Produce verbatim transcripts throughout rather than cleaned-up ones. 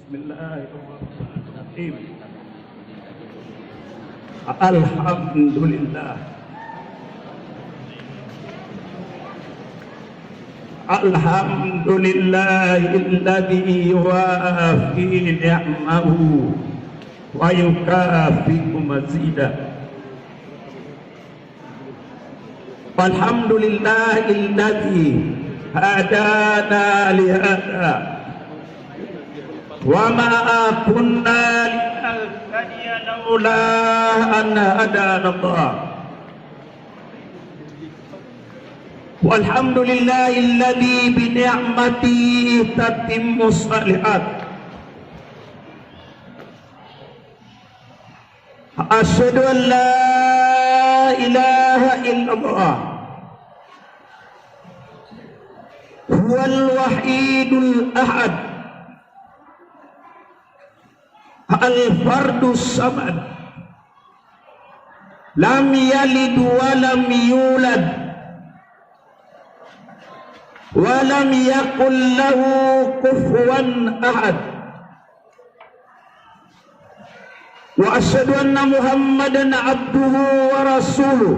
Bismillahirrahmanirrahim. Alhamdulillah. Alhamdulillahilladzi yuwafi ni'amahu wa yukafi'u mazidah. Alhamdulillahilladzi hadana lihadza wa ma kunna linahtadiya laula an hadanallah. Walhamdulillahilladzi bini'matihi tatimmus shalihat. Asyhadu an la ilaha illallah. Huwal wahidul ahad. Al fardus samad. Lam yalid wa lam yulad. Wa lam yakul lahu kufuwan ahad. Wa asyhadu anna Muhammadan abduhu wa rasuluh.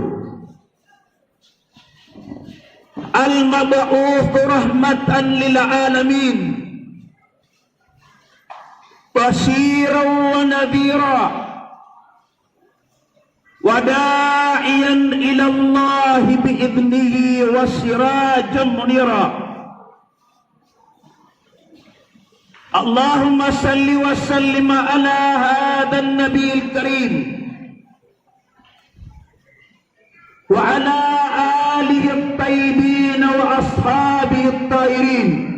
Al-mab'uts rahmatan lil alamin. Basyiran wa nadhira. Wa da'iyan ila Allahi bi idhnihi wa sirajan munira. Allahumma salli wa sallim ala hadzan nabiyil karim wa ala alihi at-tayyibin wa ashabihi at-tahirin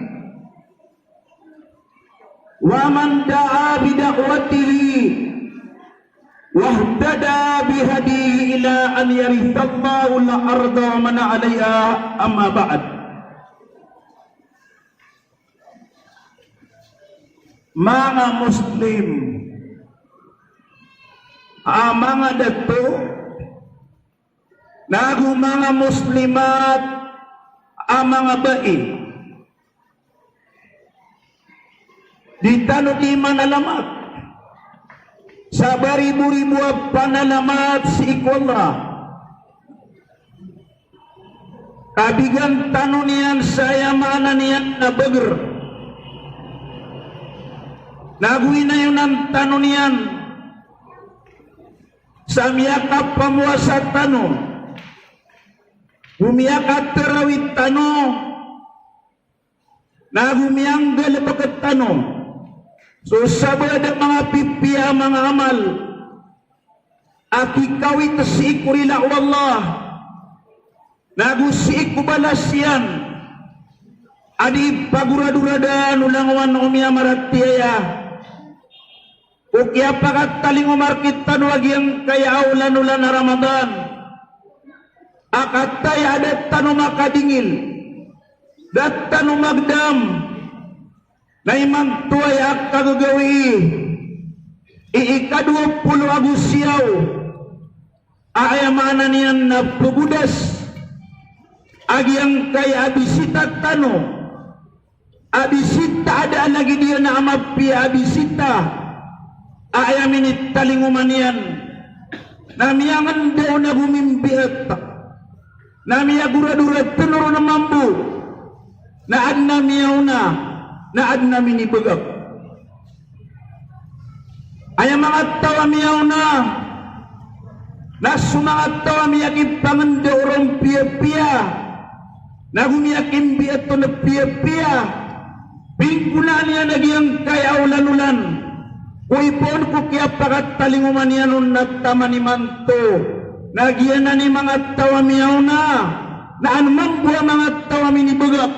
wa man da'a bi da'watihi wahtada bi hadihi ila an yarithallahu al-arda wa man 'alaiha, amma ba'd. Manga Muslim a manga dato, nago manga Muslimat a manga bai. Di tano di manalamat sa baribo-ribo a panalamat sii ko Allah. Kabigan tano niyan sa aya maana niyan na bagr. Nago inayonan tano niyan sa miyakapamowasa tano, go miyakatarawih tano, nago miyanggalbk tano so sabaad a manga pipiya a manga amal a kikawit sii ko rila o Allah, nago sii ko balas iyan a di pagoradoradan o langowan o miyamaratiyaya. O kiyapakatalingoma rktano a giyangkaya a olan-olan a Ramadan a kataya a da tano makadingil, da tano magdam, na imanto aya a kagagawii i ikadowa polo ago siyaw, a aya maana niyan na pgodas a giyangkaya a bisita tano, a bisita a da a lagid iyan a mapiya a bisita, a aya minitalingoma niyan na miyangndao nago mimbiit, na miyagoradorad tano ron mambo, na adn a miyaona, na adn a minibgak. Aya manga taw a miyaona na so manga taw a miyakipangndao ron piyapiya, nago miyakimbiit on piyapiya. Pinggonaan iyan a giyangkaya a olan-olan ko ipoon ko kiyapakatalingoma niyan on na taman imanto na giyanan i manga taw a miyaona na an mambo a manga taw a minibgak,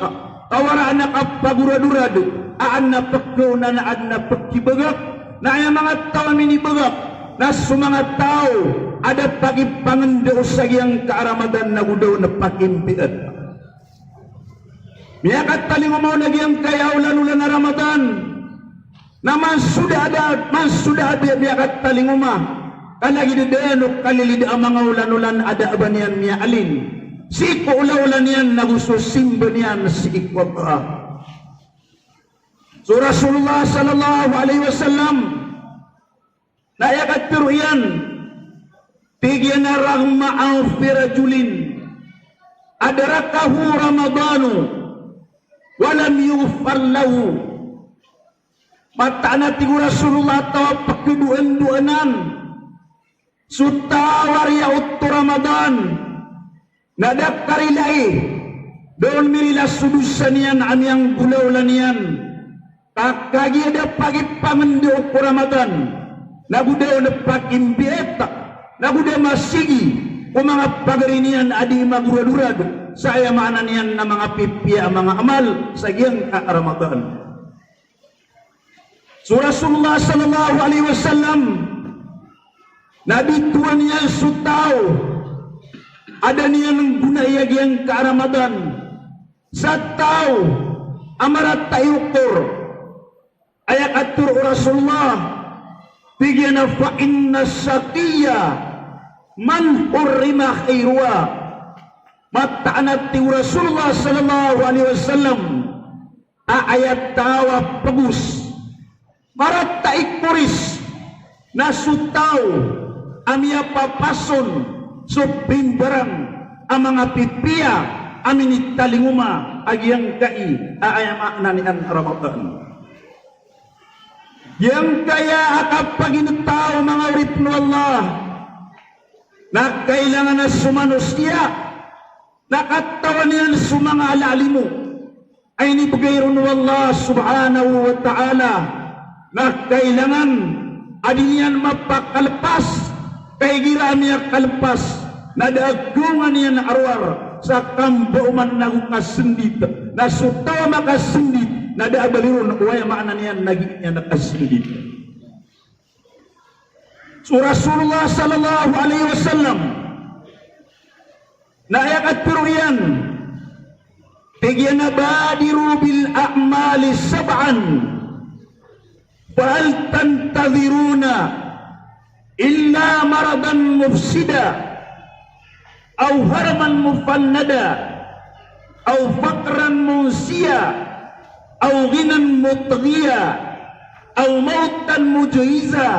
ka waraan a kapagoradorad, a adn a pkaona na adn a pkibgak. Na aya manga taw a minibgak na so manga taw a da pakipangndao sa giyangka a Ramadan nago da on pakimbiit. Miyakatalingoma on a giyangkaya a olan-olan a Ramadan na man so da a da, man so da a da miyakatalingoma, ka lagid dn o kalilid a manga olan-olan a da a ba niyan miyaalin sii ko olaola niyan nago so simba niyan sii ko Allah. So Rasulullah sallallahu alaihi wasallam na aya katharo iyan, tig iyan a, "Raghma anfi rajulin adrakahu Ramadanu wa lam yughfar lahu." Mataan a tig o Rasulullah, taw a pkhadoandoanan so taw a riyaot o Ramadan na da karilai, da on mirila so dosa niyan a miyanggolawla niyan, ka kagiya da pakipangendao ko Ramadan, nago da on pakimbiit, nago da masigi ko manga pagari niyan a dii magorad-orad sa aya maana niyan na manga pipiya a manga amal sa giyangkai a Ramadan. So Rasulullah sallallahu alaihi wasallam na bitowan iyan so taw a da niyan nggonai a giyangkai a Ramadan sa taw a marata i okor. Aya katharo o Rasulullah, tig iyan a, "Fa inna shaqiyya man hurrima khairuha." Mataan a tig o Rasulullah sallallahu alaihi wasallam, a aya taw a pagos, marata i koris, na so taw a miyapapas on so pimbarang a manga pipiya a minitalingoma a giyangkai a aya maana niyan Ramadan. Giyangkaya a kapaginetaw, manga oripen o Allah, na kailangan a so manosiya na katawan iyan so manga ala a limo a inibegay ron o Allah subhanahu wa ta'ala, na kailangan a di niyan mapakalepas, ka igira a miyakalpas na da a gawngan iyan a rowar sa kambaoman ago kasendit, na so taw a makasendit na da a bali ron o aya maana niyan na gii niyan a kasendit. So Rasulullah sallallahu alaihi wasallam na aya katharo iyan, tig iyan a, "Badiru bil a'mali sab'an, fa hal tantadhiruna illa maradan mufsida, aw haraman mufannada, aw faqran munsiya, aw ghinan mutghiya, aw mautan mujhiza,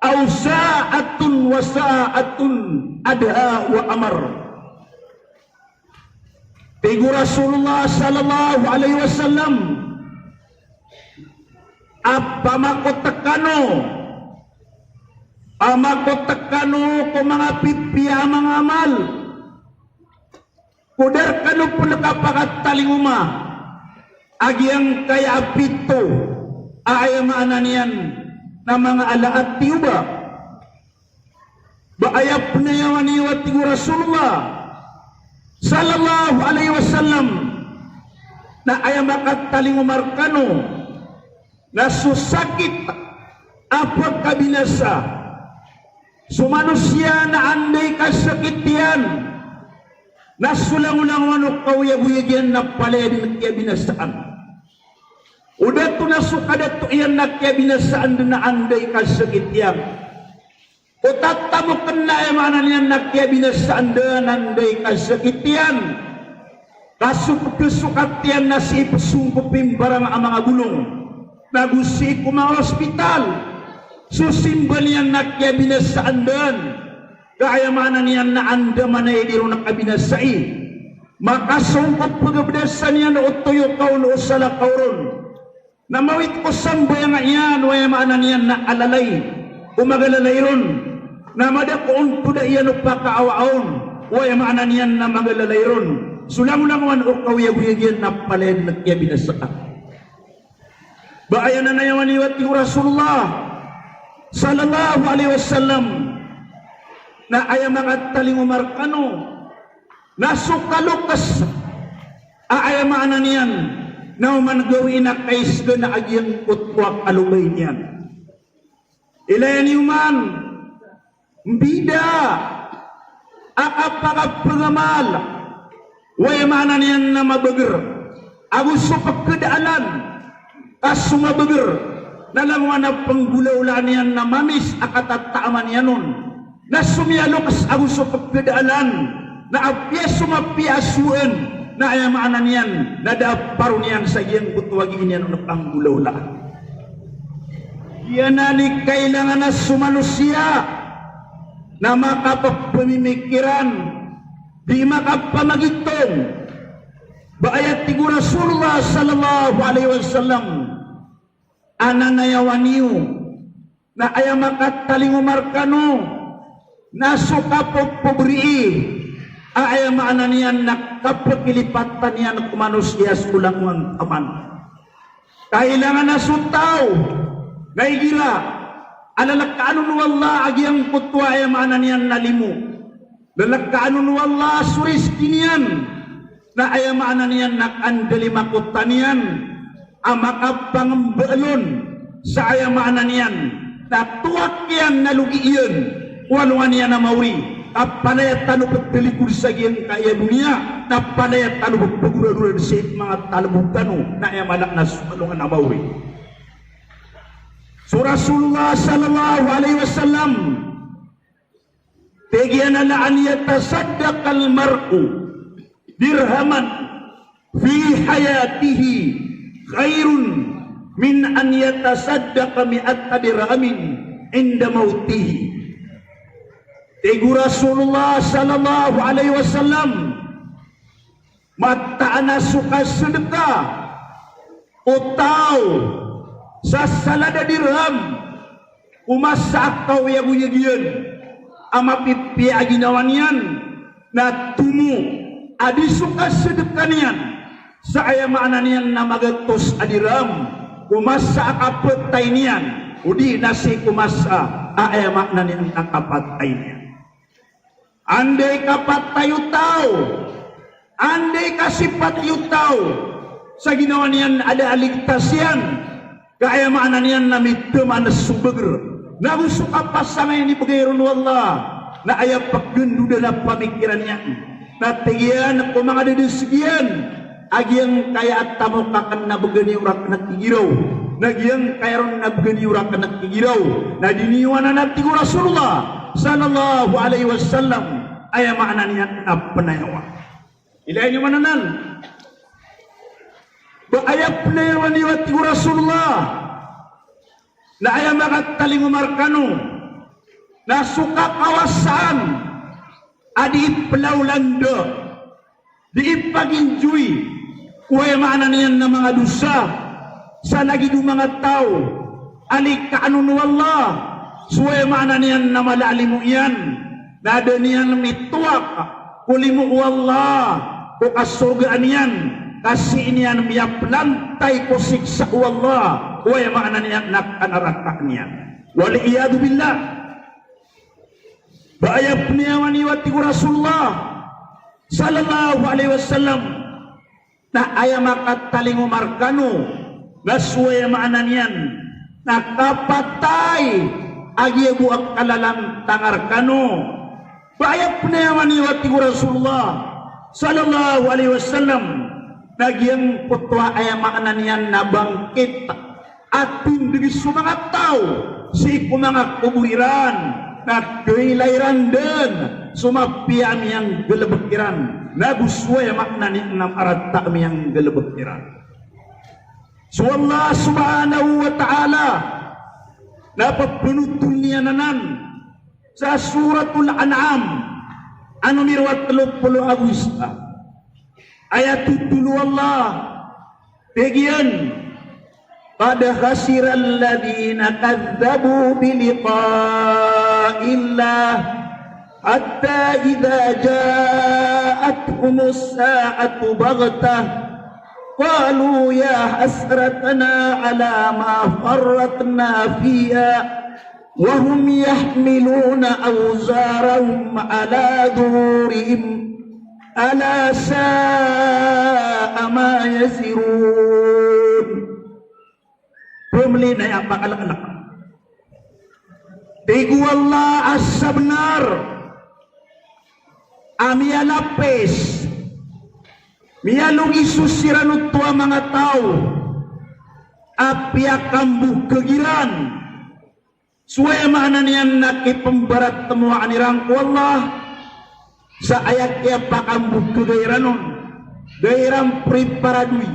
aw sa'atan wa sa'atan adha wa amar." Tig o Rasulullah sallallahu alaihi wasallam, a pamako tekano, pamako tekano ko manga pipiya a manga amal, ko da rekano pen kapakatalingoma a giyangkaya a pito a aya maana niyan na manga ala a tiyoba. Ba aya pen aya wani, a tig o Rasulullah sallallahu alaihi wasallam, na aya makatalingoma rekano na so sakit a pekabinasa. So manosiya na anda i kasakit iyan na so langolangowan o kaoyagoyag iyan na palaya den kiyabinasaan. O dato na so kadato iyan na kiyabinasaan den na anda i kasakit iyan. O tatamoken na aya maana niyan na kiyabinasaan den na anda i kasakit iyan. Ka so pekesokat iyan na sii pesong ko pimbarang a manga bolong, nago sii ko manga ospital. So simba niyan na kiyabinasaan den, ka aya maana niyan na andamanaya i di ron kabinasai. Makasong ko pegabedasa niyan o toyo kaon o salakaw ron. Na mawit ko sambayang iyan, o aya maana niyan na alalay o magalalay ron. Na mada ko ontoda iyan o pakaawa on, o aya maana niyan na magalalay ron. So langolangowan o kaoyagoyag iyan na palaya den kiyabinasaan. Ba aya nanayawani, a tig o Rasulullah sallallahu alaihi wasallam, na aya makatalingoma rekano na so kalokes a aya maana niyan na oman gawii na kaisegen a giyangkoto a kalobay niyan. Ilaya niyo man mbida a kapakapegamal, o aya maana niyan na mabeger, ago so pekedaalan, ka so mabeger na langowan a penggolawlaan iyan na mamis a katataaman iyan on. Na so miyalokes ago so pekedaalan na apiya so mapiya a sowaan, Na aya maana niyan na da a paro niyan sa giyangkoto a gii niyan on a panggolawlaan. Giyanan i kailangan a so manosiya na makapepemimikiran, di makapamagitong. Ba aya tig o Rasulullah sallallahu alaihi wasallam, a nanayawan iyo na aya makatalingoma rkano na so kapopobrii a aya maana niyan na kapekilipatan iyan ko manosiya so langowan taman. Kailangan a so taw na igira a lalakaan on o Allah a giyangkoto a aya maana niyan na limo. Lalakaan on o Allah so rizki niyan, na aya maana niyan na kandalimakotan iyan a makapangembaalon sa aya maana niyan na toak iyan na logi iyan ko alongan iyan a maori. Ka palaya tano petalikod sa giyangkaya doniya, na palaya tano pegoradorad sii ko manga talebo tano na aya maana na so alongan a maori. So Rasulullah sallallahu alaihi wasallam, tig iyan a la an yatasaddaqal mar'u dirhaman fi hayatihi khairun min an yatasaddaqa mi'ata dirhamin inda mautihi. Tig o Rasulullah sallallahu alaihi wasallam, mataan a so kasedeka o taw sa salad a dirham ko masa a kaoyagoyag iyan a mapipiya a ginawa niyan, na tomo a di so kasedeka niyan sa aya maana niyan na magatos a dirham ko masa a kapatay niyan, o di na sii ko masa a aya maana niyan na kapatay niyan. Anda i kapatay o taw, anda i kasipati o taw sa ginawa niyan a da a ligtas iyan, ka aya maana niyan na mitaman so beger. Nago so kapasang a inibegay ron o Allah na aya pegendodan a pamikiran iyan. Na tig iyan ko manga dadaseg iyan, a giyangkaya a tamok aken na begen iyo raken a kigiraw, na giyangkaya ron na begen iyo raken a kigiraw, na di niyo anan, a tig o Rasulullah sallallahu alaihi wasallam, aya maana niyan na penayawa. Ilay niyo man anan. Ba aya penayawa niyo, a tig o Rasulullah, na aya makatalingoma rekano na so kakawasaan a di ipelaolanda, di ipaginjoy ko aya maana niyan na manga dosa sa lagid o manga taw a likaan on o Allah so aya maana niyan na mala a limo iyan, na da niyan mitoak ko limo o Allah ko kasorgaan iyan, ka sii niyan miyapelantay ko siksa o Allah ko aya maana niyan na kanarakaan iyan. Wal iyadhu billah. Ba aya penayawa niyo, a tig o Rasulullah sallallahu alaihi wasallam, na aya makatalingoma rekano na so aya maana niyan na kapatay a giya bo a kalalantanga rekano. Ba aya penayawa niyo, a tig o Rasulullah sallallahu alaihi wasallam, na giyangkoto a aya maana niyan na bangkit a tindeg so manga taw sii ko manga kobor iran, na kailay iran den so mapiya a miyanggalebek iran, nago so aya maana niyan na marata a miyanggalebek iran. So Allah subhanahu wa ta'ala na pepenothol iyan anan sa Suratul An'am, a numero a telo polo ago isa. Aya totol o Allah, tig iyan, "Qad khasiral ladhina kadhdhabu bi liqa'illah, hatta idha ja'athumus sa'atu baghtah, qalu ya hasratana ala ma farratna fiha." Wa hum yahmiluna awzarahum ala dhuhurihim, ala sa'a ma yazirun. Pemeli na aya pakalekelek. Tig o Allah a sabenar a miyalapis, miyalogi so siran oto a manga taw a piyakambokeg iran so aya maana niyan na kipembaratmoaan iran ko Allah sa aya kiyapakambokega iran on. Da iran priparadoy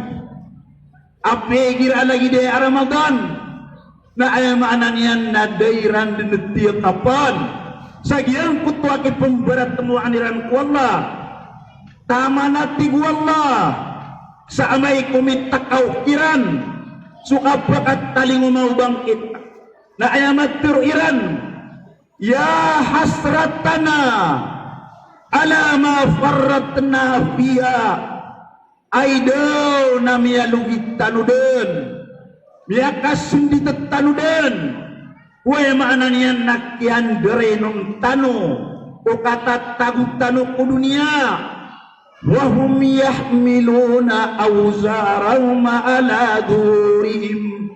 a pegir a lagid aya a Ramadan, na aya maana niyan na da iran dn tiyakapan sa giyangkoto a kipmbaratmowan iran ko Allah. Taman a tig o Allah sa amay ko mitakaw kiran so kapakatalingoma o bangkit, na aya matharo iran, "Ya hasratana ala ma farratna fiha." Ay daw na miyalogit tano dn, miyakasndit tano dn, aya maana niyan na kiyandarainon tano o katatago tano ko doniya. Wa hum yahmiluna awzarahum ala dhuhurihim.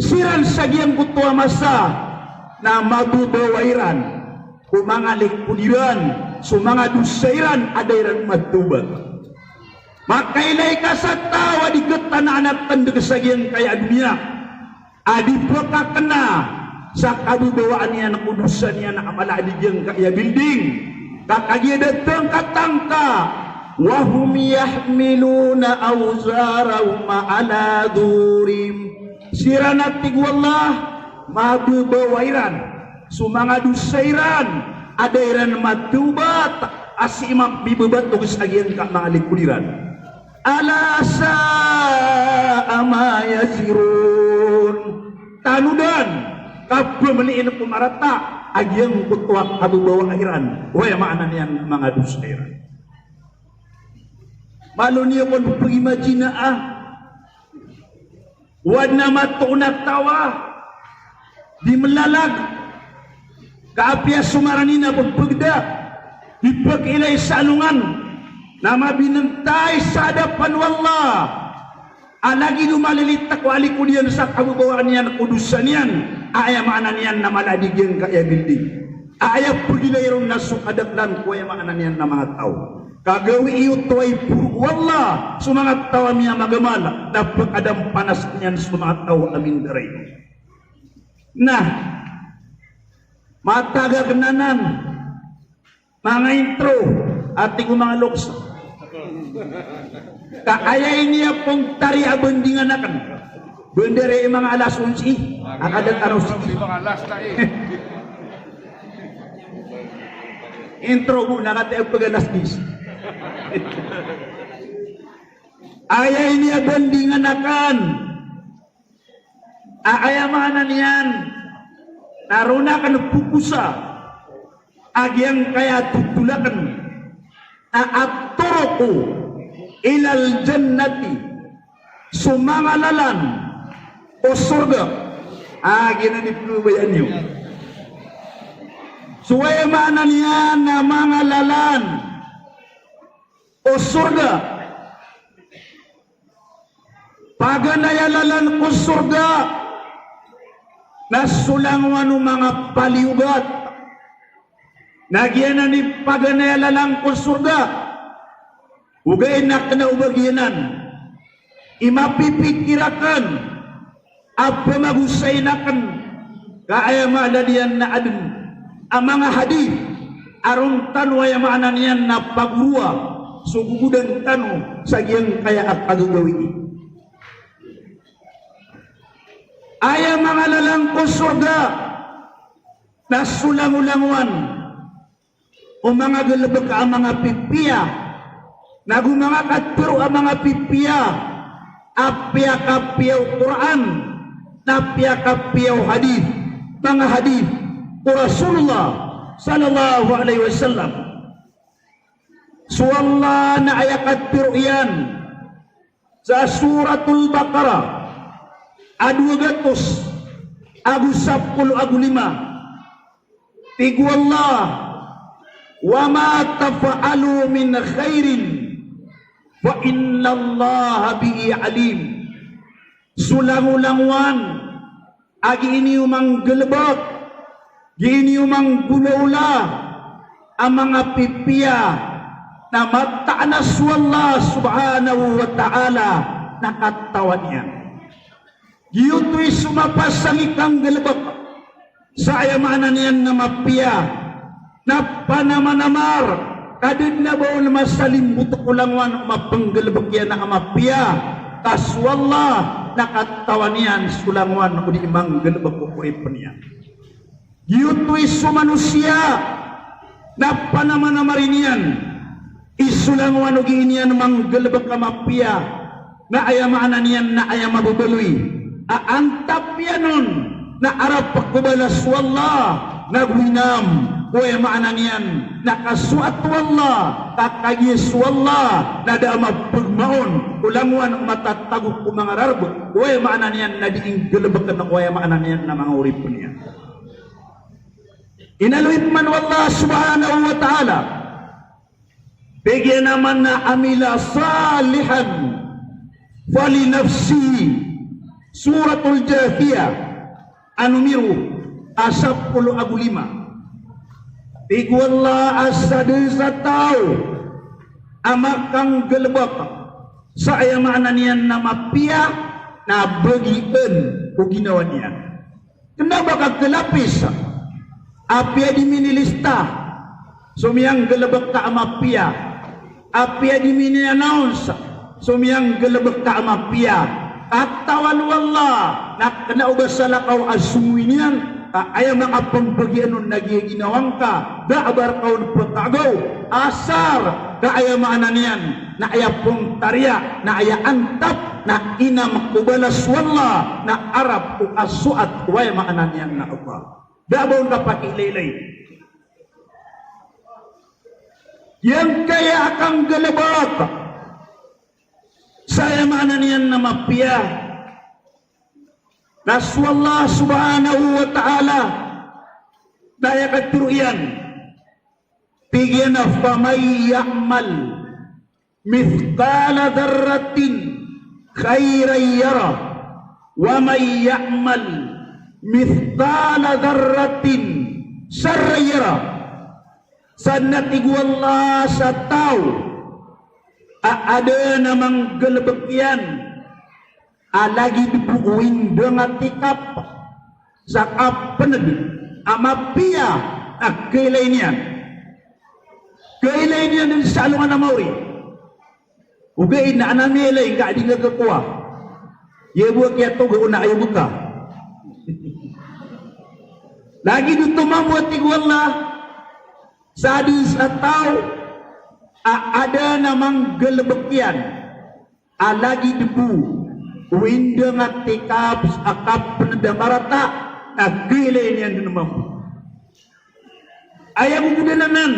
Siran sa giyangkoto a masa na mababawa iran ko manga likod iran so manga dosa iran a da iran matawbat. Makailay ka sa taw a di katanaan a tndg sa giyangkaya a doniya a di pkakna sa kababawaan iyan ko dosa niyan a mala a di giyangkaya building. Ka kagiya da tngkatangka, wa hum yahmiluna awzarahum ala dhuhurihim. Siran a tig o Allah, mababawa iran so manga dosa iran a da iran matawbat a sii mambibabatog sa giyangka manga likod iran. Ala sa'a ma yazirun. Tanodan, kapmlin ko marata a giyangkoto a kababawaan iran, aya maana niyan manga dosa iran. Malo niyo kon pag-imagine a o adn a matoon a taw a di mlalag, ka apiya so marani na pphagda, di pkhailay sa alongan, na mabinntay sa adapan o Allah a lagid o malilitak o alikod iyan sa kababawaan iyan ko dosa niyan, a aya maana niyan na mala a di giyangkaya building. A aya pagilay ron na so kadaklan ko aya maana niyan na manga taw. Ka gawii oto a iporo o Allah so manga taw a miyamagamal, na pkadampanas niyan so manga taw a mindaray. Na matag akn anan manga intro, a tig o manga loks. Ka aya ini a pngtari a bandingan akn, bandingan i manga alas onse a kadat a rosik. Intro bo na kati a pag-alas dis. Aya ini a bandingan akn a aya maana niyan na roo akn pokosa a giyangkaya totol akn a at-turuqu ilal jannati, so manga lalan o sorga. A giyanan i pmbabayaan iyo. So aya maana niyan na manga lalan o sorga. Paganay a lalan ko sorga na so langowan o manga paliyogat. Na giyanan i paganay a lalan ko sorga, ogaid na kna o ba giyanan i mapipikir akn a pamagosayn akn, ka aya maana niyan na adn a manga hadith a ron tano aya maana niyan na pagoroa so gogodan tano sa giyangkaya a kagagawii. Aya manga lalan ko sorga na so langolangowan o manga galbk a manga pipiya, nago manga katharo a manga pipiya, a piyakapiya o Qur'an, na piyakapiya o hadith, manga hadith o Rasulullah sallallahu alaihi wasallam. So Allah na aya katharo iyan sa Suratul Baqarah a dowa gatos ago sapolo ago lima. Tig o Allah, "Wa ma taf'alu min khairin fa innallaha bihi alim." So langolangowan a gii niyo manggalbk, gii niyo manggolaola a manga pipiya, na mataan a so Allah subhanahu wa ta'ala na katawan iyan. Giyoto i so mapasang i kanggalbk sa aya maana niyan na mapiya, na panamanamar Ka da dn a ba on masalimbot ko langowan o mapnggalbk iyan a mapiya, ka so Allah na katawan iyan so langowan o di manggalbk ko oripn iyan. Giyoto i so manosiya na panamanamari niyan i so langowan o gii niyan manggalbk a mapiya, na aya maana niyan na aya mababaloy a antap iyan on na arap ko balas o Allah, na go inam, aya maana niyan na kasoat o Allah, ka kagiya so Allah na da a mapgmaon ko langowan o matatago ko manga rarb, aya maana niyan na di inggalbkn, aya maana niyan na manga oripn iyan. Inaloy pman o Allah subhanahu wa ta'ala, pagari a man amila salihan falinafsihi. Suratul Jathiyah, a numero a sapolo ago lima. Tig o Allah a sadn sa taw a makanggalbk sa aya maana niyan na mapiya na bagian ko ginawa niyan. Kna ba ka kalapis, apiya di minilista so miyanggalbk ka a mapiya, apiya di mini-announce so miyanggalbk ka a mapiya. Katawan o Allah na kna o ba salakaw a songowi niyan, ka aya makapmbagian on na giya ginawa ngka, da a ba rka on pkagaw, asar ka aya maana niyan na aya pntariya, na aya antap, na inam ko balas o Allah, na arap ko kasoat o aya maana niyan na Allah. Da a ba on kapakiilaylay. Giyangkaya a kanggalbk sa aya maana niyan na mapiya, na so Allah subhanahu wa ta'ala na aya katharo iyan, tig iyan a, faman ya'mal mithqala dharratin khayran yarah, wa man ya'mal mithqala dharratin sharran yarah. Sadn a tig o Allah sa taw a adn a manggalbk iyan a lagid bo o indng a tikap sa kapnd a mapiya a kailay niyan. Kailay niyan dn sa alongan a maori. Ogaid na adn a miyailay ngka a di ngka kakowa. Aya bo a kiyatoga on na aya bo ka. Lagid oto mambo a tig o Allah, sadn sa taw a adn a manggalbk iyan a lagid bo o indng a tikap a kapnd a marata, na kailay niyan dn mambo. Aya gogodan anan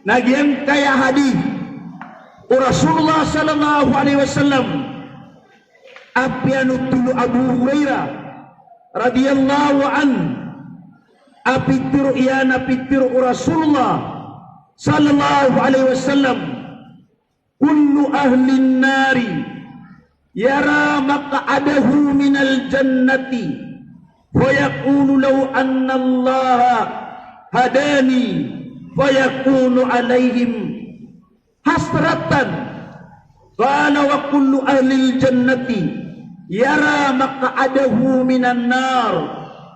na giyangkaya hadith o Rasulullah sallallahu alaihi wasallam a piyanothol o Abu Hurairah radhiyallahu anhu a pitharo iyan a pitharo o Rasulullah sallallahu alaihi wasallam, kullu ahlin nari yara maq'adahu minal jannati, fayaqulu law annallaha hadani, fayakunu alaihim hasratan. Qala wa kullu ahlil jannati yara maq'adahu minan nar,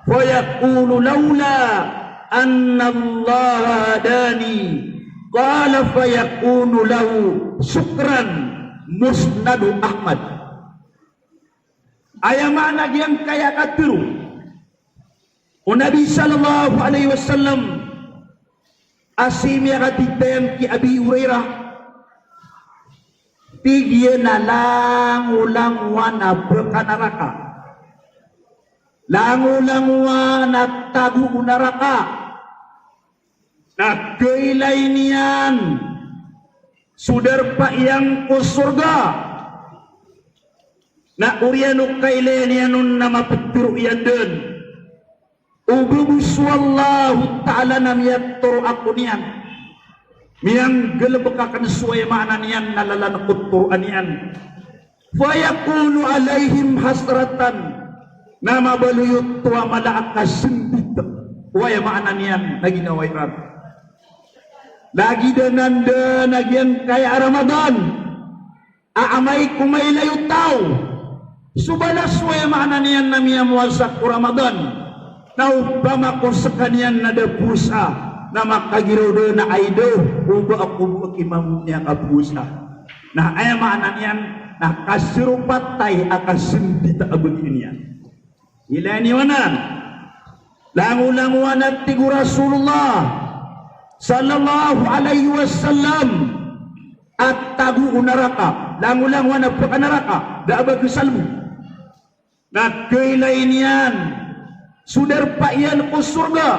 fayaqulu laula annallaha hadani, qala fayakunu lahu shukran. Musnadu Ahmad. Aya maana giyangkaya katharo o Nabi sallallahu alaihi wasallam a sii miyakatitayan ki Abi Hurairah, tig iyan a langolangowan a pkanaraka, langolangowan a tago o naraka, na kailay niyan so darpa iyan ko sorga, na oriyan o kailay niyan on na maptharo iyan dn o ba bo so Allahu Ta'ala na miyatoro ako niyan. Miyanggalbk akn so aya maana niyan na lalan ko toroan iyan. Fayakunu alaihim hasratan. Na mabaloy oto a mala a kasndit o aya maana niyan na ginawa iran. Lagid anan dn a giyangkaya a Ramadan a amay ko mailay o taw so balas o aya maana niyan na miyamowasa ko Ramadan, na opama ko skaniyan na da powasa Na makagiraw dn a aya daw o ba ako bo a kimambo niyan a powasa. Na aya maana niyan na kasoropatay a kasndit a bagi niyan. Ilay niyo anan. Langolangowan a tig o Rasulullah sallallahu alaihi wasallam a tago o naraka. Langolangowan a pkanaraka. Da a ba khasalbo. Na kailay niyan so darpa iyan ko sorga,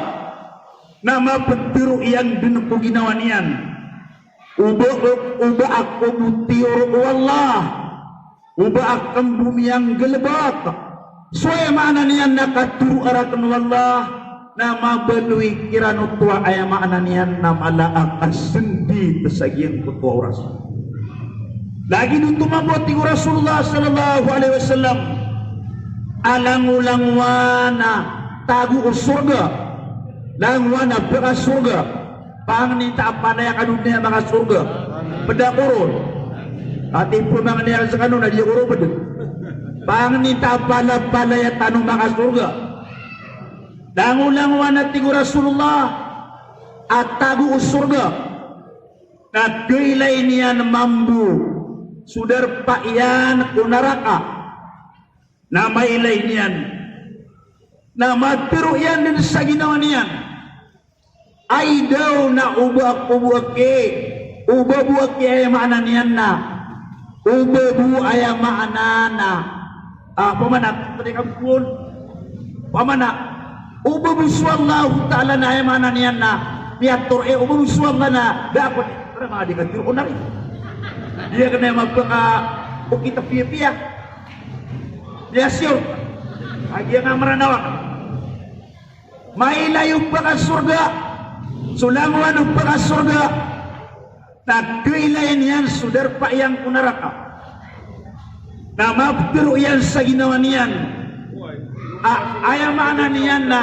na maptharo iyan dn ko ginawa niyan. O ba, o ba ako bo tiyoro o Allah, o ba akn bo miyanggalbk. So aya maana niyan na katharo rakn o Allah, na mabaloy kiran oto a aya maana niyan na mala a kasndit sa giyangkoto a oras. Lagid oto mambo a tig o Rasulullah sallallahu alaihi wasallam a langolangowan a tago o sorga, langowan a pkasorga. Pangnin ta a palaya kano dn a makasorga. Pd ako ron. Ati pmangnin akn skano na di ako ron pd. Pangnin ta a pala, palaya tano makasorga. Langolangowan a tig o Rasulullah a tago o sorga, na kailay niyan mambo so darpa iyan ko naraka. Na mailay niyan, na matharo iyan dn sa ginawa niyan. Ay daw na o ba ako bo aki, o ba bo aki aya maana niyan na, o ba bo aya maana na, ah, pamana, tadi ka bon, pamana, o ba bo so Allahu Ta'ala na aya maana niyan na, miyatharo, eh, o ba bo so Allah na, da ako, para manga di ka tiro na rin. Di akn aya mapaka, o kita piya-piya. Miya-sure. Agi nga Mranaw. Mailay o pkasorga, so langowan o pkasorga, na kailay niyan so darpa iyan ko naraka. Na maptharo iyan sa ginawa niyan. A, aya maana niyan na,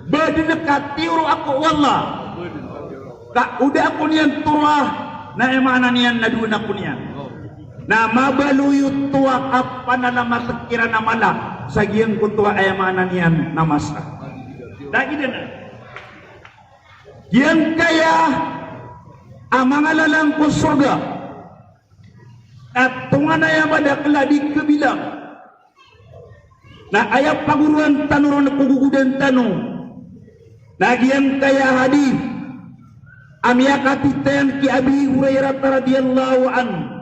ba dn ka tiyoro ako o Allah. Ka o da ako niyan toroa, na aya maana niyan na doon ako niyan. Na mabaloy oto a kapanalamat kiran a mala sa giyangkoto a aya maana niyan na masa. Lagid anan. Giyangkaya a manga lalan ko sorga, na tonganay a madakl a di kabilang. Na aya pagoroan tano ron ko gogodan tano na giyangkaya a hadith a miyakatitayan ki Abi Hurairah radhiyallahu anhu.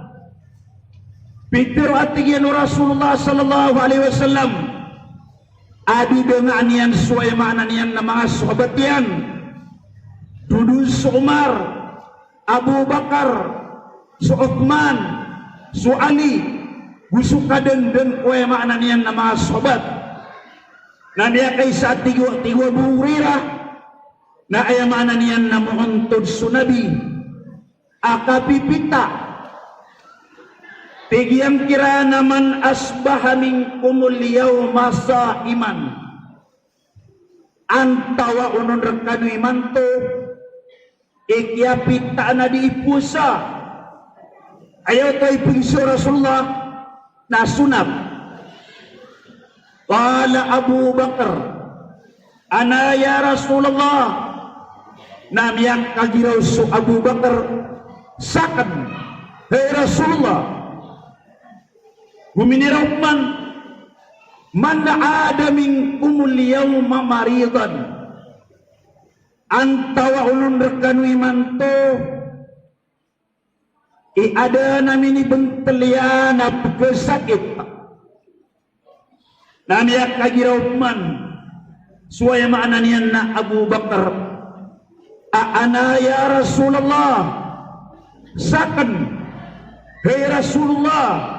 Pitharo a tig iyan o Rasulullah sallallahu alaihi wasallam a didngaan iyan so aya maana niyan na manga sahabat iyan. Dodon so Umar, Abu Bakar, so Uthman, so Ali, go so kadndn ko aya maana niyan na manga sahabat. Na miyakaisa a tig o, tig o Abu Hurairah, na aya maana niyan na moontod so Nabi a kapipita. Tig iyan kiran a man asbaha minkumul yawma sa'iman. Antawaa on rkano imanto i kiyapitaan a dii powasa. Aya oto i pagisa o Rasulullah na so Nabi. Qala Abu Bakar, "Ana ya Rasulullah." Na miyakagiraw so Abu Bakar, "Sakn, hay Rasulullah." Gominiraw pman, "Man 'ada minkumul yawma maridan." Antawaa on rkano imanto i adn a minibntl iyan a pkhasakit. Na miyakagiraw pman so aya maana niyan na Abu Bakar a, "Ana ya Rasulullah." Sakn, hay Rasulullah.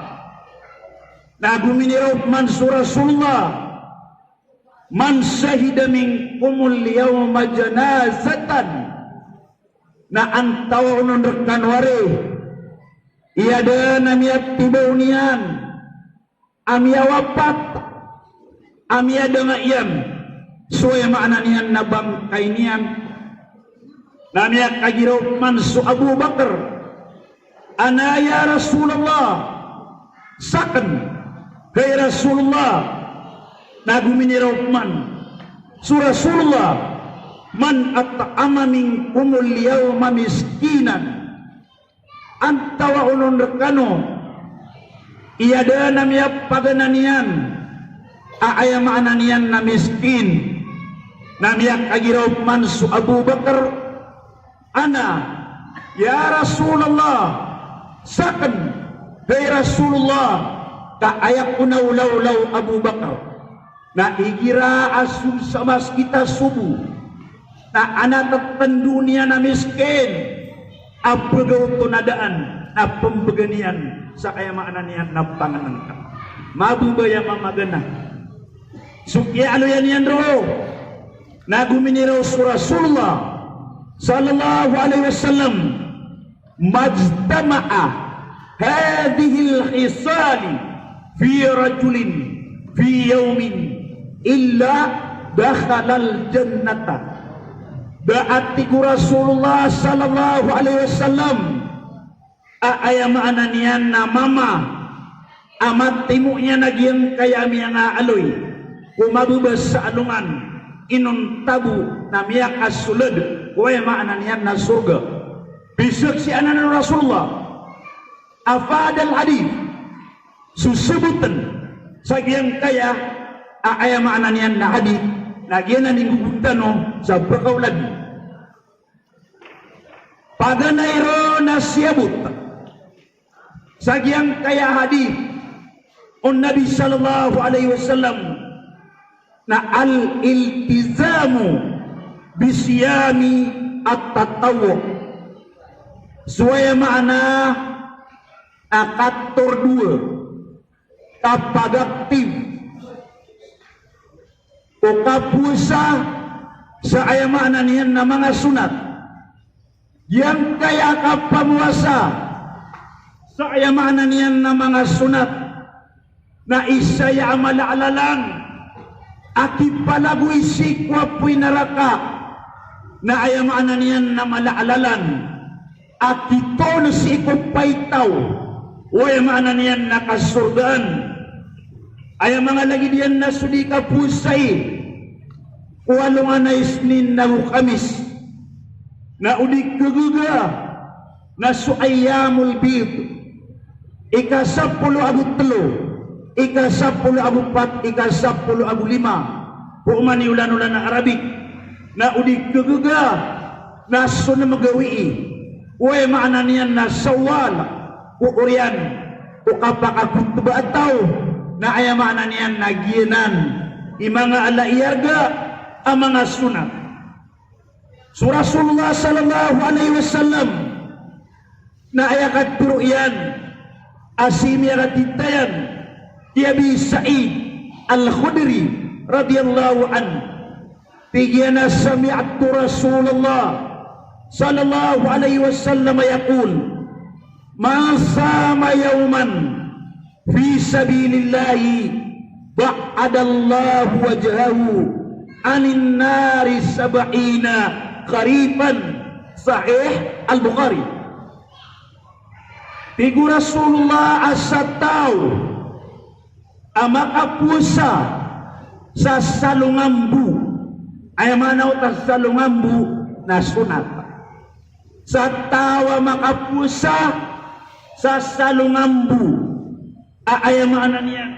Na gominiraw pman so Rasulullah, "Man shahida minkumul yawma janazatan." Na antawaa on rkano ari i adn a miyatibaw niyan a miyawapat, a miyadanga iyan so aya maana niyan na bangkay niyan. Na miyakagiraw pman so Abu Bakar, "Ana ya Rasulullah." Sakn, hay Rasulullah. Na gominiraw pman so Rasulullah, Man at'ama minkumul yawma miskinan. Antawaa on rkano i adn a miyapagana niyan a aya maana niyan na miskin, na miyakagira opama so Abu Bakar, "Ana, ya Rasulullah, sakn, hay Rasulullah, ka aya ko na olaola o Abu Bakar." Na igira a so, sa maskita so bo na adn a tatandon iyan a miskin a pgaw oto na daan, na pmbgan iyan sa aya maana niyan na pangnngkn. Mababaya mamagana. So kiyaaloya niyan roo, na gominiraw so Rasulullah sallallahu alaihi wasallam, "Majtama'a hadhihil khisali fi rajulin fi yawmin illa dakhalal jannata." Da a tig o Rasulullah sallallahu alaihi wasallam a aya maana niyan na mama a matimo iyan a giyangkaya a miyangaaloy ko mababa sa alongan, inonta bo na miyakasold ko aya maana niyan na sorga. Bisagsii anan o Rasulullah. Afadal hadith. So sabotn sa giyangkaya a aya maana niyan na hadith, na giyanan i nggogontano sa pkaolad. Paganay ron a siyabot sa giyangkaya a hadith o Nabi sallallahu alaihi wasallam na al-iltizamu bisiyami at-tatawwu. So aya maana na katordowa, kapag-active o kapowasa sa aya maana niyan na manga sonat. Giyangkaya kapamowasa sa aya maana niyan na manga sonat na isa aya a mala a lalan a kipalagoy sii ko apoy naraka, na aya maana niyan na mala a lalan a kitoon sii ko paitaw o aya maana niyan na kasorgaan. Aya manga lagid iyan na so di kapowasai ko alongan a Isnin ago Khamis, na o di kagaga na so ayyamul bid, ika sapolo ago tlo, ika sapolo ago pat, ika sapolo ago lima ko oman i olan-olan a Arabic, na o di kagaga na so nem gawii o aya maana niyan na Shawwal ko oriyan o kapakakhotba a taw, na aya maana niyan na giyanan i manga ala i arga a manga sonat. So Rasulullah sallallahu alaihi wasallam na aya katharo iyan a sii miyakatitayan i Abi Sa'id Al-Khudri radhiyallahu anhu. Tig iyan a sami'tu Rasulullah sallallahu alaihi wasallam yaqul, "Man sama yawman fi sabilillahi ba'adallahu wajhahu anin nari sab'ina kharifan." Sahih Al-Bukhari. Tig o Rasulullah a sa taw a makapowasa sa salongambo, aya maana oto a salongambo na sonat. Sa taw a makapowasa sa salongambo a aya maana niyan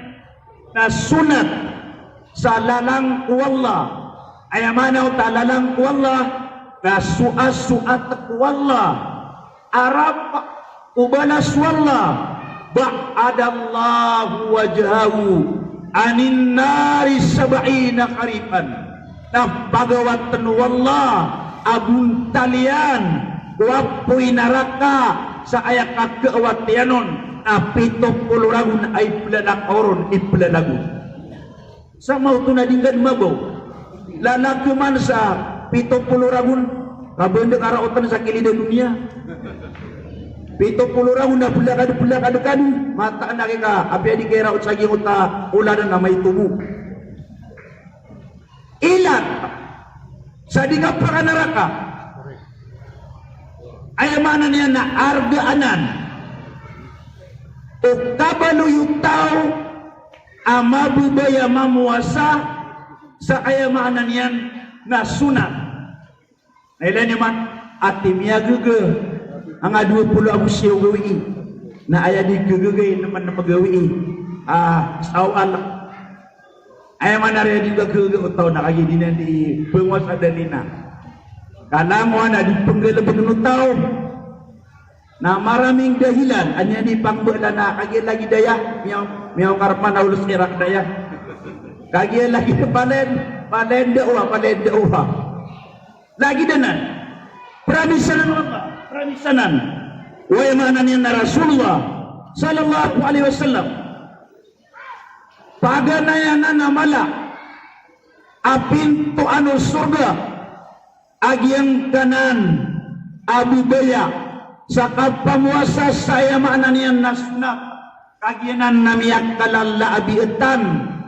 na sonat sa lalan ko Allah. Aya maana oto a lalan ko Allah na soasoat ko Allah a rap o balas o Allah, ba'adallahu wajhahu anin nari sab'ina kharifan. Na pagawatn o Allah a bontal iyan ko apoy naraka sa aya kakaawat iyan on na pito polo ragon a iplalakaw ron, iplalakaw. Sa maoto na di ngka dn mabaw. Lalakaw man sa pito polo ragon, ka ba ndka raotn sa kilid a doniya. Pito polo ragon na plakad, plakad ka dn, mataan a kika, apiya di ka iraot sa giyangkoto a olan a maito bo. Ilat sa di ngka pakanaraka. Aya maana niyan na arga anan o kabaloy o taw a mababaya mamowasa sa aya maana niyan na sonat. Na ilay niyo man a tig iyan a gege, anga dowa polo ago siyaw gawii. Na aya di gegegay na man a magawii a saw alek. Aya maana ron a di ba gege o taw na kagiya di niyan di pengwas a dalil na. Ka langowan a di penggalebeken o taw. Na maraming dahilan a niyan di pangbelan na kagiya lagid aya, miyaw, miyaw karpan a olos Iraq daya. Kagiya lagid a palen, palen dawa, palen dawa. Lagid anan. Pramisanan o Allah, pramisanan o, aya maana niyan na, Rasulullah sallallahu alaihi wasallam. Paganayan anan a mala a pintoan o sorga a giyangkanan a babaya sa kapamowasa sa, aya maana niyan na, sona, kagiya nan na miyakalala a biyatan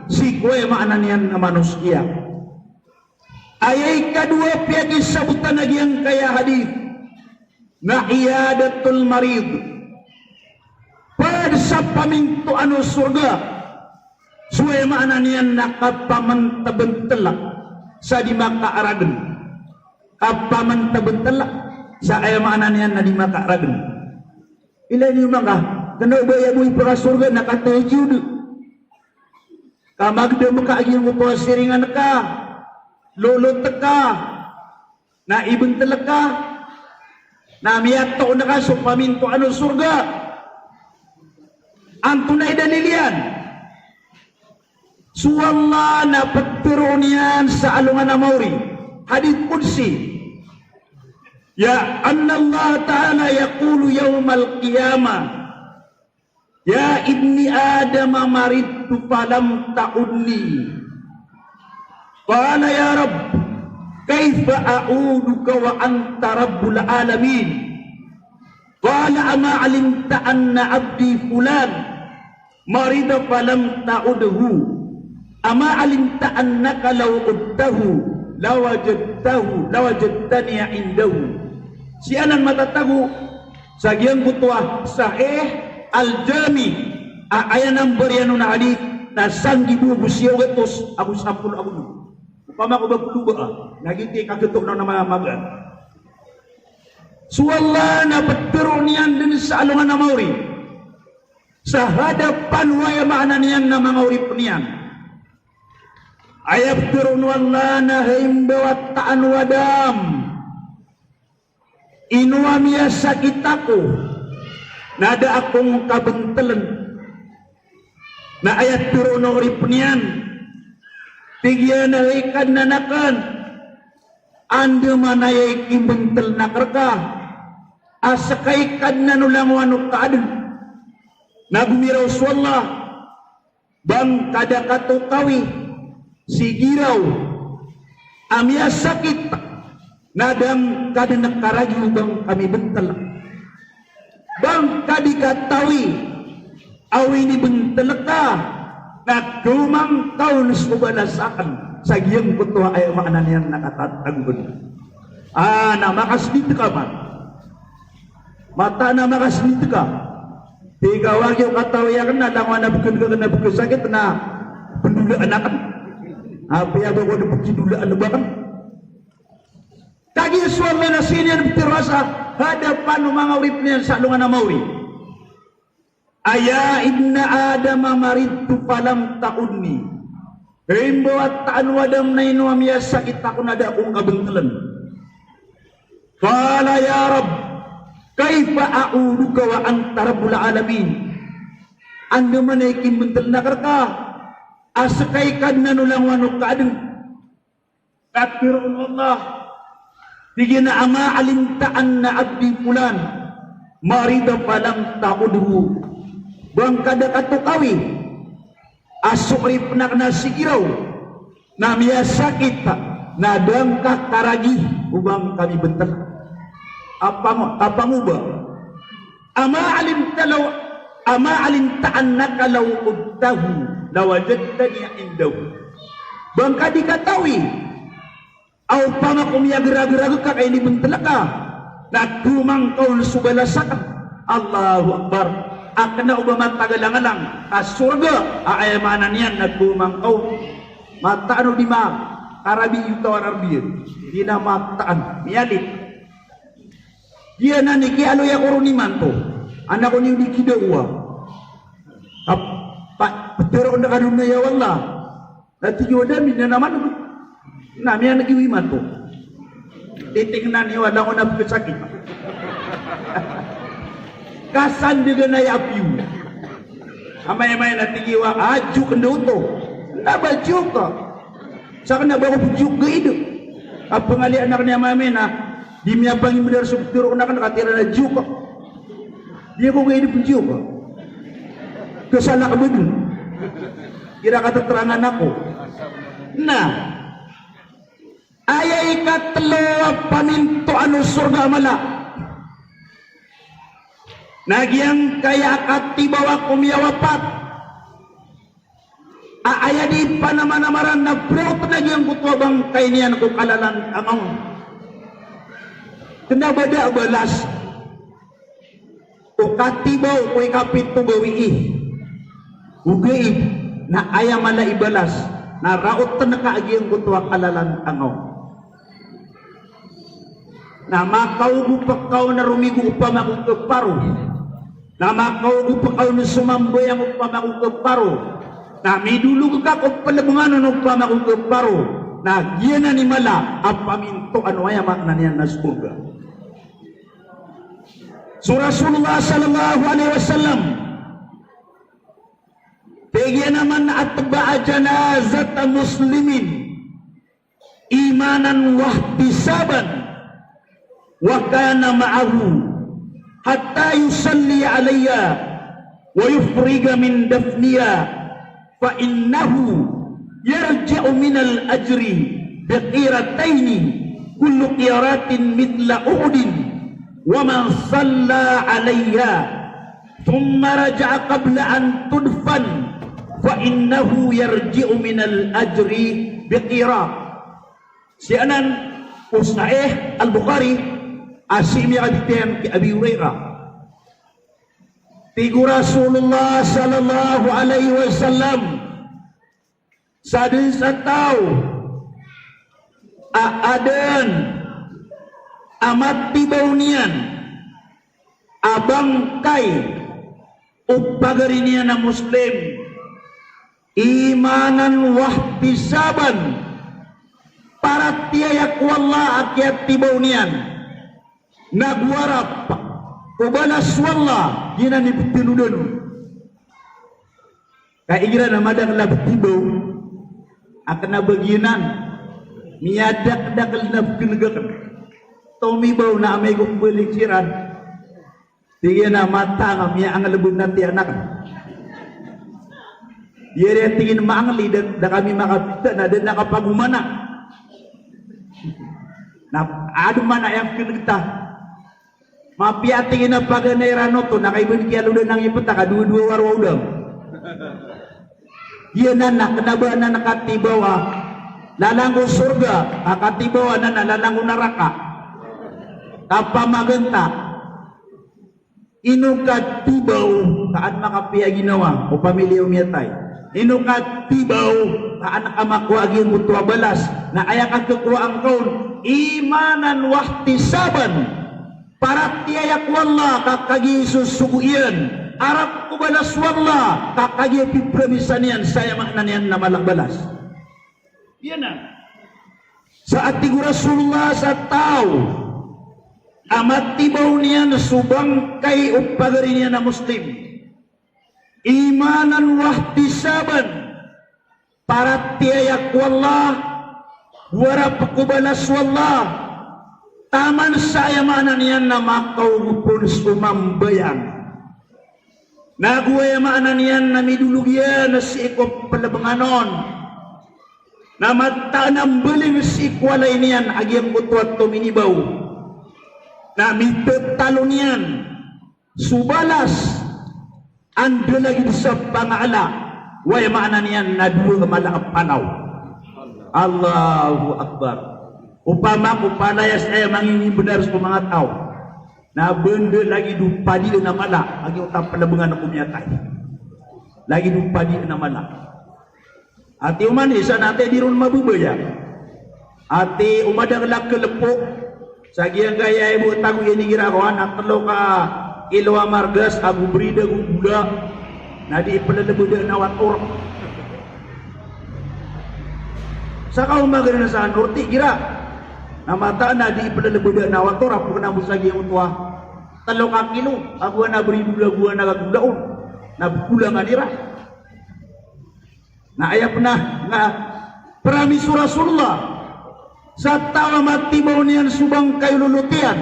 sii ko, aya maana niyan na, manosiya. Aya ikadowa a piyakisabotan a giyangkaya a hadith na iyadatul marid. Ped sa pamintoan o sorga so, aya maana niyan na, kapamentabentel sa di makaaragen. Kapamentabentel sa, aya maana niyan na, di makaaragen. Ilay niyo man ka, kena o ba aya bo i pekasorga na katahajjud ka, magedam ka a giyangkoto a siringan ka, lolot ka, na ibentel ka, na miyatoon ka so pamintoan o sorga. Antonaa i dalil iyan? So Allah na petero niyan sa alongan a maori. Hadith qudsi. Ya, anna Allah Ta'ala yaqulu yawmal qiyamah, "Ya ibni Adam, maridtu falam ta'udni." Qala, "Ya Rabb, kaifa a'uduka wa anta Rabbul alamin?" Qala, "Ama alimta anna abdi fulan marida falam ta'udhu? Ama alimta annaka law udtahu lawajadtahu, lawajadtani indahu?" Sii anan matatago sa giyangkoto a Sahih Al-Jami a aya number iyan on a hadith na sanggibo ago siyaw gatos ago sampolo ago dowa. Opama ko ba polo ba a, na giyoto i kageto na, na mamagaan. So Allah na petero niyan den sa alongan a maori. Sa hadapan o, aya maana niyan na, manga oripen iyan. Aya petero o Allah na, hay mbawataan o Adam, ino a miyasakit ako na da ako ngka bentelen. Na aya petero o oripen iyan, tig iyan a hay Kadnan aken, andamanaya i kimbentelen aken reka a seka i Kadnan o langowan o kaaden. Na gomiraw so Allah, ba ngka da katokawi si giraw a miyasakit, na da ngka den karagi o ba ngka mibentel. Ba ngka di katawi a o inibentel ka na kemangkaon so balas aken sa giyangkoto a, aya maana niyan na, katatagoen. A, na makasdit ka man. Mataan a makasdit ka. Tig ka, wagi o katawi aken na langowan a beken ka kena bekesakit na pendolaan aken. Apiya ba ko da pekindolaan o ba aken. Kagiya so Allah na sii niyan petero sa hadapan o manga oripen iyan sa alongan a maori. Aya ibna Adam, maridtu falam ta'udni. Hay mbawataan o Adam, na ino a miyasakit ako na da ako ngka bentelen. Qala, "Ya Rabb, kaifa a'uduka wa anta Rabbul alamin?" Andamanaya i kimbentelen aken reka a seka i Kadnan o langowan o kaaden. Petero o Allah, tig iyan a, "Ama alimta anna abdi fulan marida falam ta'udhu?" Ba ngka da katokawi a so oripen aken a si giraw na miyasakit na da ngka karagi o ba ngka mibentel? Apang-, kapangoba. Ama alimta law, ama alimta annaka law udtahu lawajadtani indahu. Ba ngka di katawi a opama ko miyageragerag ka ka inibentel ka na kemangkaon so balas aken. Allahu Akbar. A kena o ba matagalangalang a sorga a aya maana niyan na kemangkaon. Mataan o di ma-, Karabi iyo taw a Arabiyan. Di na mataan. Miyalit. Giyanan i kiyaaloy ako ron imanto. Anak ko niyo di kidawa. Ap-, pa-, petero na kadun na ya wallah. Na tig iyo da, minanaman ko. Na miyaneg iyo imanto. Titingnan iyo, alangon a pekesakit. Kasandegan a ya apiyo. Amay-amay na tig iyo a, "Ah, joke ndo oto." Na ba joke? Sakn na ba ko joke gaid. A pengalian akn i amay-amay na, di miyapangimbenar so doktor ko na kn, katharo iran a joke. Di ako gaid pn joke. Kesalak bdn. Kira kateterangan ako. Na, aya ikatlo a pamintoan o sorga a mala na giyangkaya a katibaw a komiyawapat a aya di panamanamaran na praot na giyangkoto a bangkay niyan ko kalalan a ngaw. Kna ba da a balas o katibaw ko ikapito gawii. Ogaid na aya mala i balas na raotn ka a giyangkoto a kalalan a ngaw. Na makaogop ka on a romigo opama ko keparo. Na makaogop ka on a somambayang opama ko keparo. Na midolog ka ko pelebngan on opama ko keparo. Na giyanan i mala a pamintoan o aya maana niyan na sorga. So Rasulullah sallallahu alaihi wasallam, tig iyan a, "Man atba'a janazata muslimin imanan wahtisaban, wa kana ma'ahu hatta yusalli alayya wa yufriga min dafniya, fa innahu yarji'u minal ajri biqirataini, kullu qiratin mithla Uhudin, wa man salla alayya thumma raja'a qabla an tudfan, fa innahu yarji'u minal ajri biqirah." Sii anan o Sahih Al-Bukhari, a sii miyakabitiyan ki Abi Hurairah. Tig o Rasulullah sallallahu alaihi wasallam, sadn sa taw a adn a matibaw niyan a bangkay o pagari niyan a Muslim, imanan wahtisaban, paratiyaya ko Allah a kiyatibaw niyan, na go arap ko balas o Allah, giyanan i ptharoon. Ka igira na madakl a btibaw a kna ba giyanan, miyadakdakl na pkneg akn. Tomibaw na amay ko mbalik siran. Tig iyan a matang a miyaanglbn a tiyan akn. Iyari a tig iyan maangli, da, da kami makapita na da na kapagomana. Na adn man a aya pkneg ta. Mapiya tig iyan a paganay ran oto, na kay bn kiyalodan ang ipta ka dowa-dowa waro a odam. Giyanan na kna ba anan katibaw a lalan ko sorga, ka katibaw anan a lalan ko naraka. Kapamaganta. Ino katibaw ka an makapiya ginawa o pamiliya o miyatay? Ino katibaw ka an ka makowa a giyangkoto a balas na aya kakhakowa angka on imanan wahtisaban? Paratiyaya ko Allah ka kagiya isosogo iyan, arap ko balas o Allah ka kagiya pipramisan iyan sa aya maana niyan na mala a balas. Iyan na. Sa a tig o Rasulullah sa taw a matibaw niyan so bangkay o pagari niyan a Muslim, imanan wahtisaban, paratiyaya ko Allah, go arap ko balas o Allah, taman sa aya maana niyan na makaogop on so mambayang. Na go aya maana niyan na midolog iyan sii ko pelebngan on. Na mataan a mbaling sii ko walay niyan a giyangkoto a tominibaw. Na mitetalon iyan so balas a da lagid sa pangaala, o aya maana niyan na dowa a mala a panaw. Allahu Akbar. Opama ko palaya sa aya mangingimbenar so manga taw. Na banda lagid o padian a mala a giyoto a pelebngan ko miyatay. Lagid o padian a mala. Ati oman isa na ati di ron mababaya. Ati o madakl a klpo sa giyangkaya i bo tago iyan igira kowan a tlo ka kilo a margas ago brid ago gola na di plelebedaan a wator. Sa kaoma gana sa norti igira na mataan a di plelebedaan a wator a pkna bo sa giyangkoto a tlo ka kilo ago ana brid ago ana gola on na bgolangan iran. Na aya pn a, na promise o Rasulullah sa taw a matibaw niyan so bangkay o lolot iyan,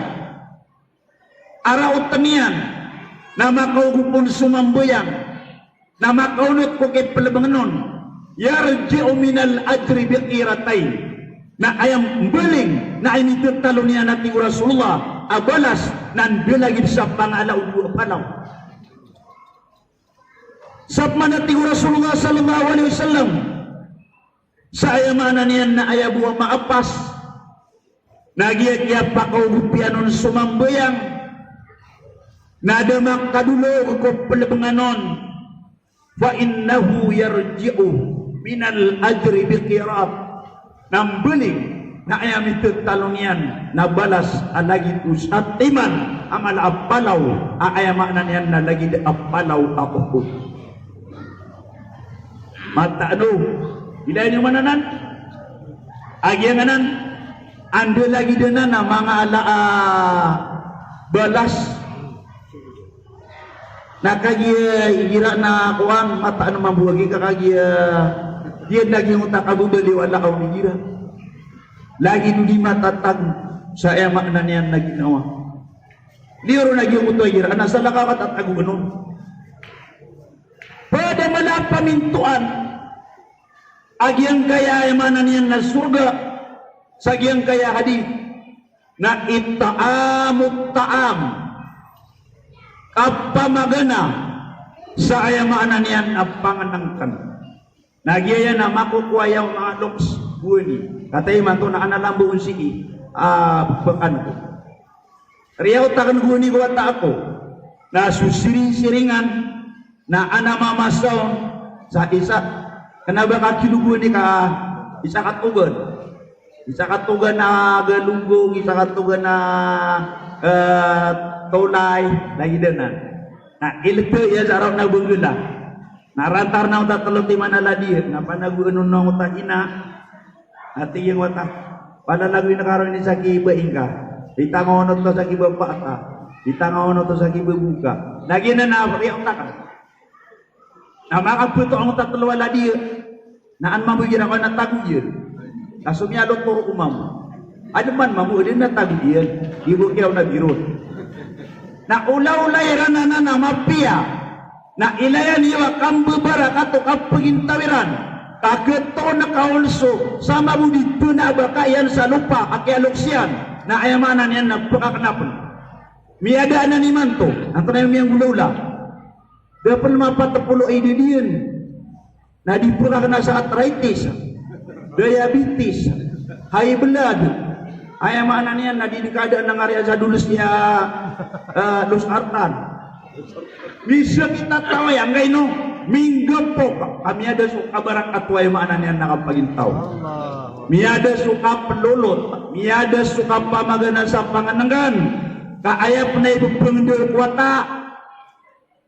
a raotn iyan, na makaogop on somambayang, na makaonot ko kiplbngn on, yarji'u minal ajri biqiratayn. Na aya mbaling, na aya mitatalon iyan a tig o Rasulullah a balas, na ndalagid sa pangala o dowa palaw. Sa pman a tig o Rasulullah sallallahu alaihi wasallam, sa aya maana niyan na aya bo a maapas na giya kiyapakaogop iyan on somambayang, na da makadolog ko plbngan on, fa innahu yarji'u minal ajri biqirat. Na mbaling na aya mitatalon iyan na balas a lagid o satiman a mala a palaw, a aya maana niyan na lagid a palaw a Uhud. Mataan o, ilaya niyo man anan. A giyanan, anda lagid anan a manga ala a balas. Na kagiya igira na kowan, mataan mambo a giya ka kagiya, giya lagid o takabobali o ala a onigira. Lagid o di matatago sa aya maana niyan na ginawa. Liyo ron a giyoto a igira, na salakaw a tatago anon. Pd a mala a pamintoan a giyangkaya aya maana niyan na sorga, sa giyangkaya hadith, na it'amut ta'am, kapamagana sa aya maana niyan na pangnngkn. Na giya na makokowa iyan o manga loks gowani. Kataya imanto na ana lambo on sii a pkan ko. Riyaot akn gowani ko wata ako. Na so siring-siringan na ana mamasa on sa isa. Kna ba ka kilo gowani ka isa ka togan. Isa ka togan a galonggong, isa ka togan a, eh, tolay, lagid anan. Na ilta iyan sa raot na bnggla. Na rantar na ota tlo timan a ladiya, na panagoan on na ota ina. Na tig iyan wata, palalagoy na karo ini sa kiba ingka. Di tanga onot ka sa kiba paka. Di tanga onot ka sa kiba boka. Na giyanan na riyaot akn. Na makapeto ang ota tlo a ladiya. Na an mambo igira ko na tago iyan. Ka so miyalotoro ko mambo. Adn man mambo adn na tago iyan. Di bo kiyaw na biron. Na olaola iran anan a mapiya. Na ilaya niyo a kambabarakat o kapagintaw iran. Ka ketoon ka also sa mambo di pnabaka iyan sa lopa a kiyaloks iyan. Na aya maana niyan na pkakna pn. Miyada anan imanto. Antonaa i miyanggolaola. Da pn mapatpolo a idad iyan. Na di pkakna sa arthritis, diabetes, high blood. Aya maana niyan na di dn kadaan a ngari sa dolos iyan, eh, losartan. Misakit a taw iyan, angkaino, minggapok. Ka miyada so kabarakat o aya maana niyan na kapagintaw. Miyada so kaplolot, miyada so kapamagana sa pangnngkn. Ka aya pn a ibpngndao ko wata.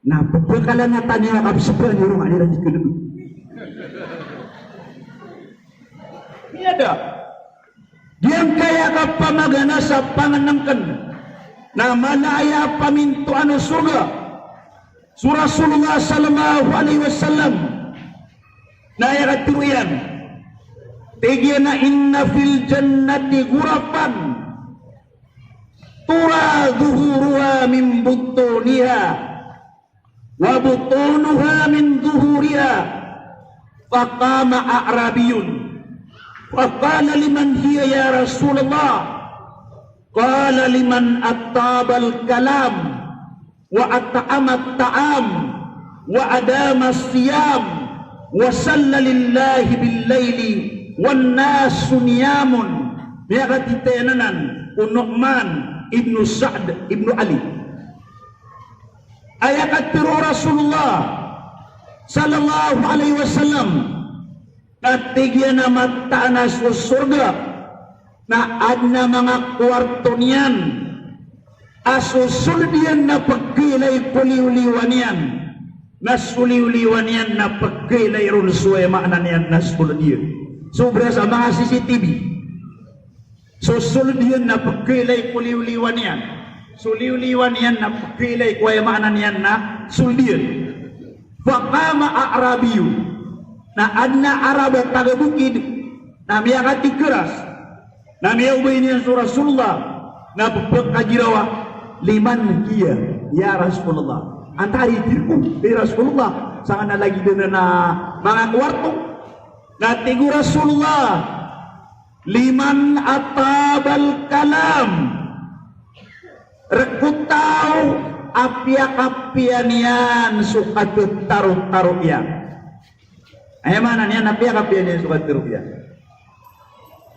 Na pphakalanatan iyan a kapsbaan iyan ron a di iran di kna. Miyada. Giyangkaya kapamagana sa pangnngkn na mala aya pamintoan o sorga. So Rasulullah sallallahu alaihi wasallam na aya katharo iyan. Tig iyan a inna fil jannati ghurafan tura zuhuruha min butuniha wa butunuha min zuhuriha. Faqama a'rabiyun faqala liman hiya ya Rasulullah? Qala liman attabal kalam wa at'amat ta'am wa adamas siyam wa salla lillahi bil laili wan nasu niyamun. Miyakatitayan anan o Nu'man ibnu Sa'd ibnu Ali. Aya katharo o Rasulullah sallallahu alaihi wasallam, na tig iyan a mataan a so sorga Na adn a manga kowarto niyan a so sold iyan na pkhailay ko liwliwan iyan, na so liwliwan iyan na pkhailay ron so, aya maana niyan na sold iyan. Sobra sa manga C C T V. So sold iyan na pkhailay ko liwliwan iyan. So liwliwan iyan na pkhailay ko, aya maana niyan na sold iyan. Faqama a'rabiyyun. Na adn a Arab a taga bokid na miyakatigkeras. Na miyaobay niyan so Rasulullah na pphakagirawa, "Liman hiya, ya Rasulullah?" Antaa i tir ko, ya Rasulullah? Sangkanan a lagid anan a manga kowarto. Na tig o Rasulullah, "Liman atabal kalam." Rk o taw a piyakapiya niyan so katarotaro iyan. Aya maana niyan na piyakapiya niyan so katarotaro iyan.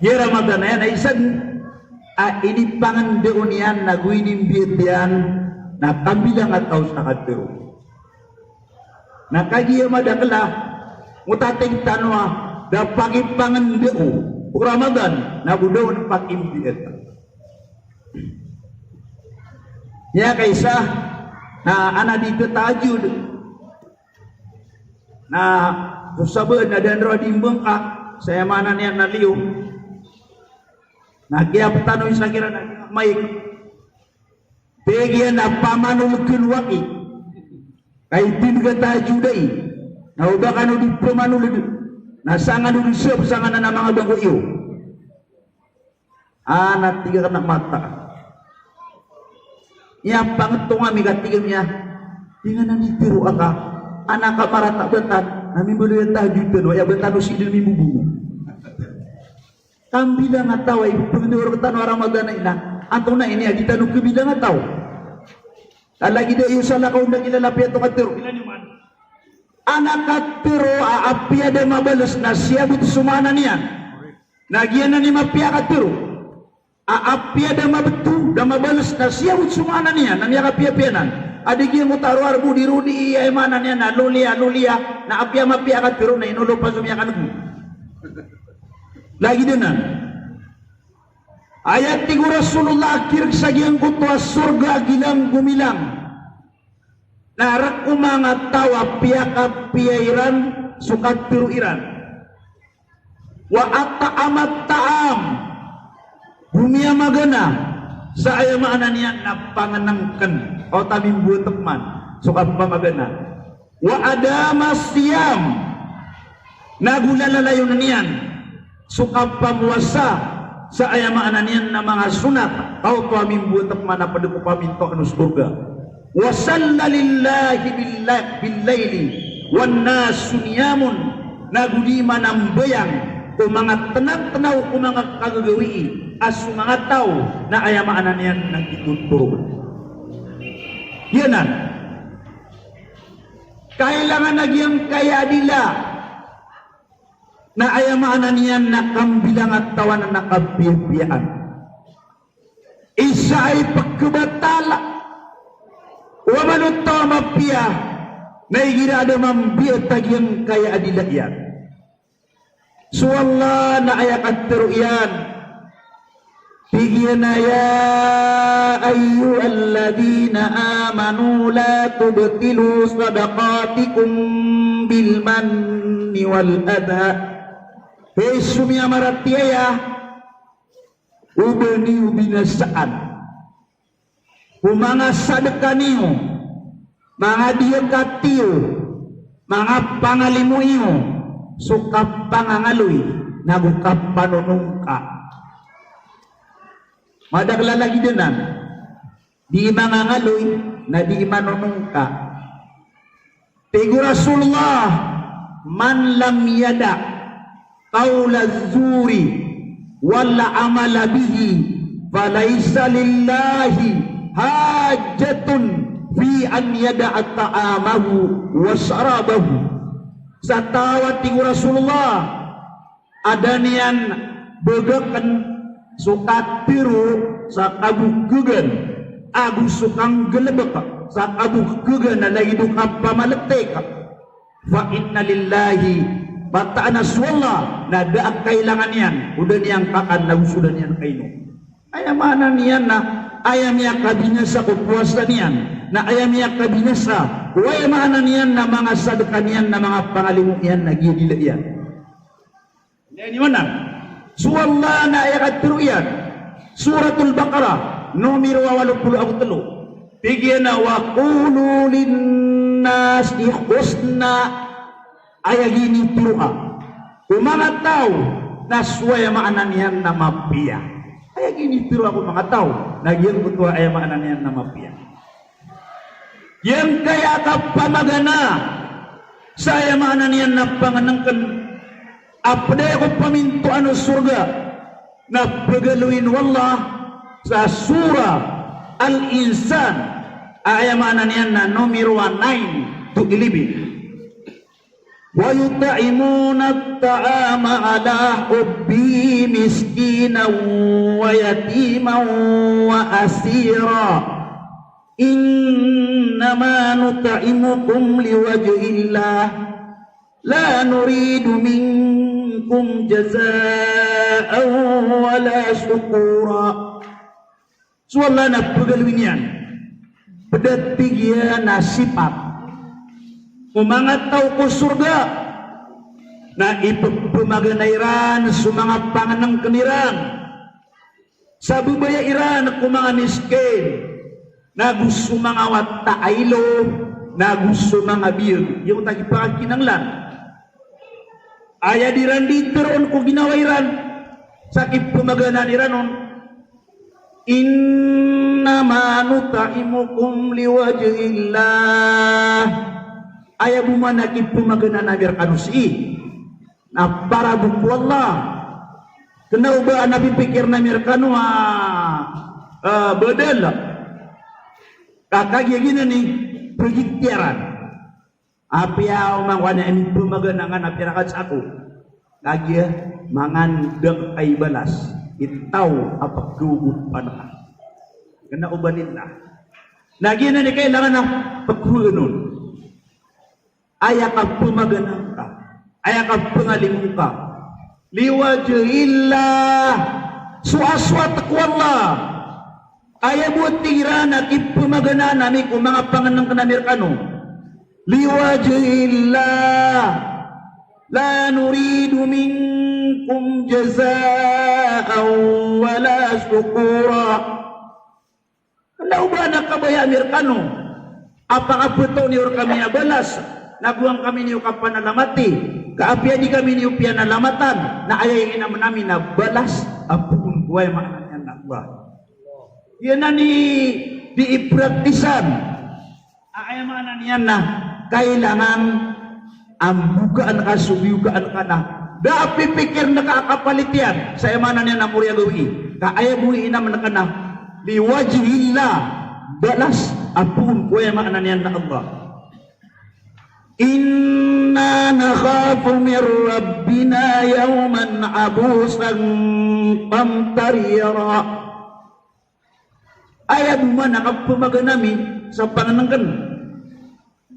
Giya Ramadan aya na isa dn a inipangndao niyan nago inimbiyat iyan na kambilang a taw sa katero. Na kagiya madakl a ngotating tano a da pakipangndao o Ramadan nago da on pakimbiyat. Aya kaisa na ana di tatahajjud. Na so sabaad na da ndro a di mbngka sa, aya maana niyan na liyo. Na kiyaptano isa kiran a maik. Tig iyan a pamanolkn waki. Ka i di ngka tahajjud ai. Na o ba kano di pmanold na sangano di sab sangkanan a manga bangko iyo. Ana tig akn a mata. Iya pangtong ami ka tig ami a, di nga na nitero aka, ana ka marata batan, na mimbaloy a tahajjud tano, aya batan o sidn mimbobono. Kambilang a taw a ipngndao rktano a Ramadan a ina, antonaa ini a di tano kbilang a taw. Lagid a iyo sa lakaw na kilala piya to katero. Ana katero a apiya da mabals na siyabot so maana niyan. Na giyanan i mapiya a katero a apiya da mabto, da mabals na siyabot so maana niyan, na miyakapiyapiya nan. A di giyangkoto a rowar bo di rodi, aya maana niyan na loliya, loliya, na apiya mapiya a katero na inolopa so miyakanggo. Lagid anan. Aya tig o Rasulullah a kirk sa giyangkoto a sorga a gilang gomilang. Na rk o manga taw a piyakapiya iran so katero iran. Wa at'amat ta'am. Go miyamagana sa, aya maana niyan na pangnngkn. Kaoto a mimbotk man so kapamagana. Wa adamas siyam. Na go lalalayon iyan so kapamowasa sa, aya maana niyan na manga sonat, kaoto a mimbotk man a pd ko pamintoan o sorga. Wa salla lillahi bil-, bil-layli wan nasu niyamun, na go di manambayang ko manga tnagtnaw ko manga kagagawii a so manga taw na, aya maana niyan na gitotorog. Giyanan. Kailangan a giyangkaya a dila na, aya maana niyan na kambilang a taw anan a kapiyapiyaan. Isa a ipkhabatal o amal o taw a mapiya na igira a da mambiyat a giyangkaya a dila iyan. So Allah na aya katero iyan, tig iyan a, "Ya ayyuhalladhina amanu la tubtilu sadaqatikum bil manni wal adha." Hay so miyamaratiyaya, o ba niyo binasaan ko manga sadka niyo, manga diyakat iyo, manga pangalimo iyo, so kapangangaloy nago kapanonongka. Madakl a lagid anan, di mangangaloy na di manonongka. Tig o Rasulullah, "Man lam yada' qawla zuri wal amala bihi, falaysa lillahi hajatun fi an yada'a ta'amahu wa sharabahu." Sa taw a, tig o Rasulullah, a da niyan bgakn so katero sa kabokhagan, ago so kanggalbk sa kabokhagan a lagid o kapamaltik. Fa inna lillahi, mataan a so Allah, Na da a kailangan iyan o da niyan kakan na go so da niyan kainom. Aya maana niyan na aya miyakabinasa ko powasa niyan, na aya miyakabinasa ko, aya maana niyan na manga sadka niyan na manga pangalimo iyan na giya dila iyan. Aya niyan maana. So Allah na aya katharo iyan, Suratul Baqarah, numero a walo polo ago telo. Tig iyan a, "Wa qulu linnasi husna." Aya ginitharo ka ko manga taw na so aya maana niyan na mapiya. Aya ginitharo ka ko manga taw na giyangkoto a aya maana niyan na mapiya. Giyangkaya a kapamagana sa aya maana niyan na pangnngkn a pd aya ko pamintoan o sorga na pagaloyin o Allah sa Surah Al-Insan, a aya maana niyan na numero a nine to eleven. Wa yut'imunat ta'ama ala hubbihi miskinan wa yatiman wa asira. Innama nut'imukum liwajhillah, la nuridu minkum jazaan wala shukura. So Allah na pagaloyin iyan, pd a tig iyan a sipat o manga taw ko sorga na ipphmagana iran so manga pangnngkn iran, sa babaya iran ko manga miskin, na go so manga wata a ilo, na go so manga biyag. Giyoto a kipakakinanglan. Aya dii ran dii tharoon ko ginawa iran sa kipphmaganaan iran on. Innama nut'imukum liwajhillah. Aya bo man a kipphmaganaan ami rkano sii na para bo ko Allah. Kna o ba a pipikirn ami rkano a, a, badal. Ka kagiya giyanan i pagitiyaran. Apiya o manga kowan a ipphmaganaan ka na pira ka sako. Kagiya mangandang ka i balas i taw a pkhaogopan ka. Kna o ba lillah. Na giyanan i kailangan a pkhaogopan on. Aya kapamaganaan ka, aya kapangalimo ka, liwajhillah, so aswat ko Allah. Aya bo a tig iran a kipamaganaan ami ko manga pangnngkn ami rkano, liwajhillah, la nuridu minkum jazaan wala shukura. Kna o ba na kabaya ami rkano a pakaphataw niyo rkami a balas, na gowani kami niyo kapanalamati, ka apiya di kami niyo piyanalamatan, na aya inamn ami na balas a poon ko, aya maana niyan na Allah. Giyanan i dii ipraktisan. A aya maana niyan na kailangan a mbokaan ka so biyokaan ka na da a pipikirn ka a kapalit iyan sa aya maana niyan na mori a gawii. Ka aya bo i inamn ka na liwajhillah, balas a poon ko, aya maana niyan na Allah. Inna nakhafu min rabbina yawman abusan qamtarira. Aya bo man a kapamaganaan ami sa pangnngkn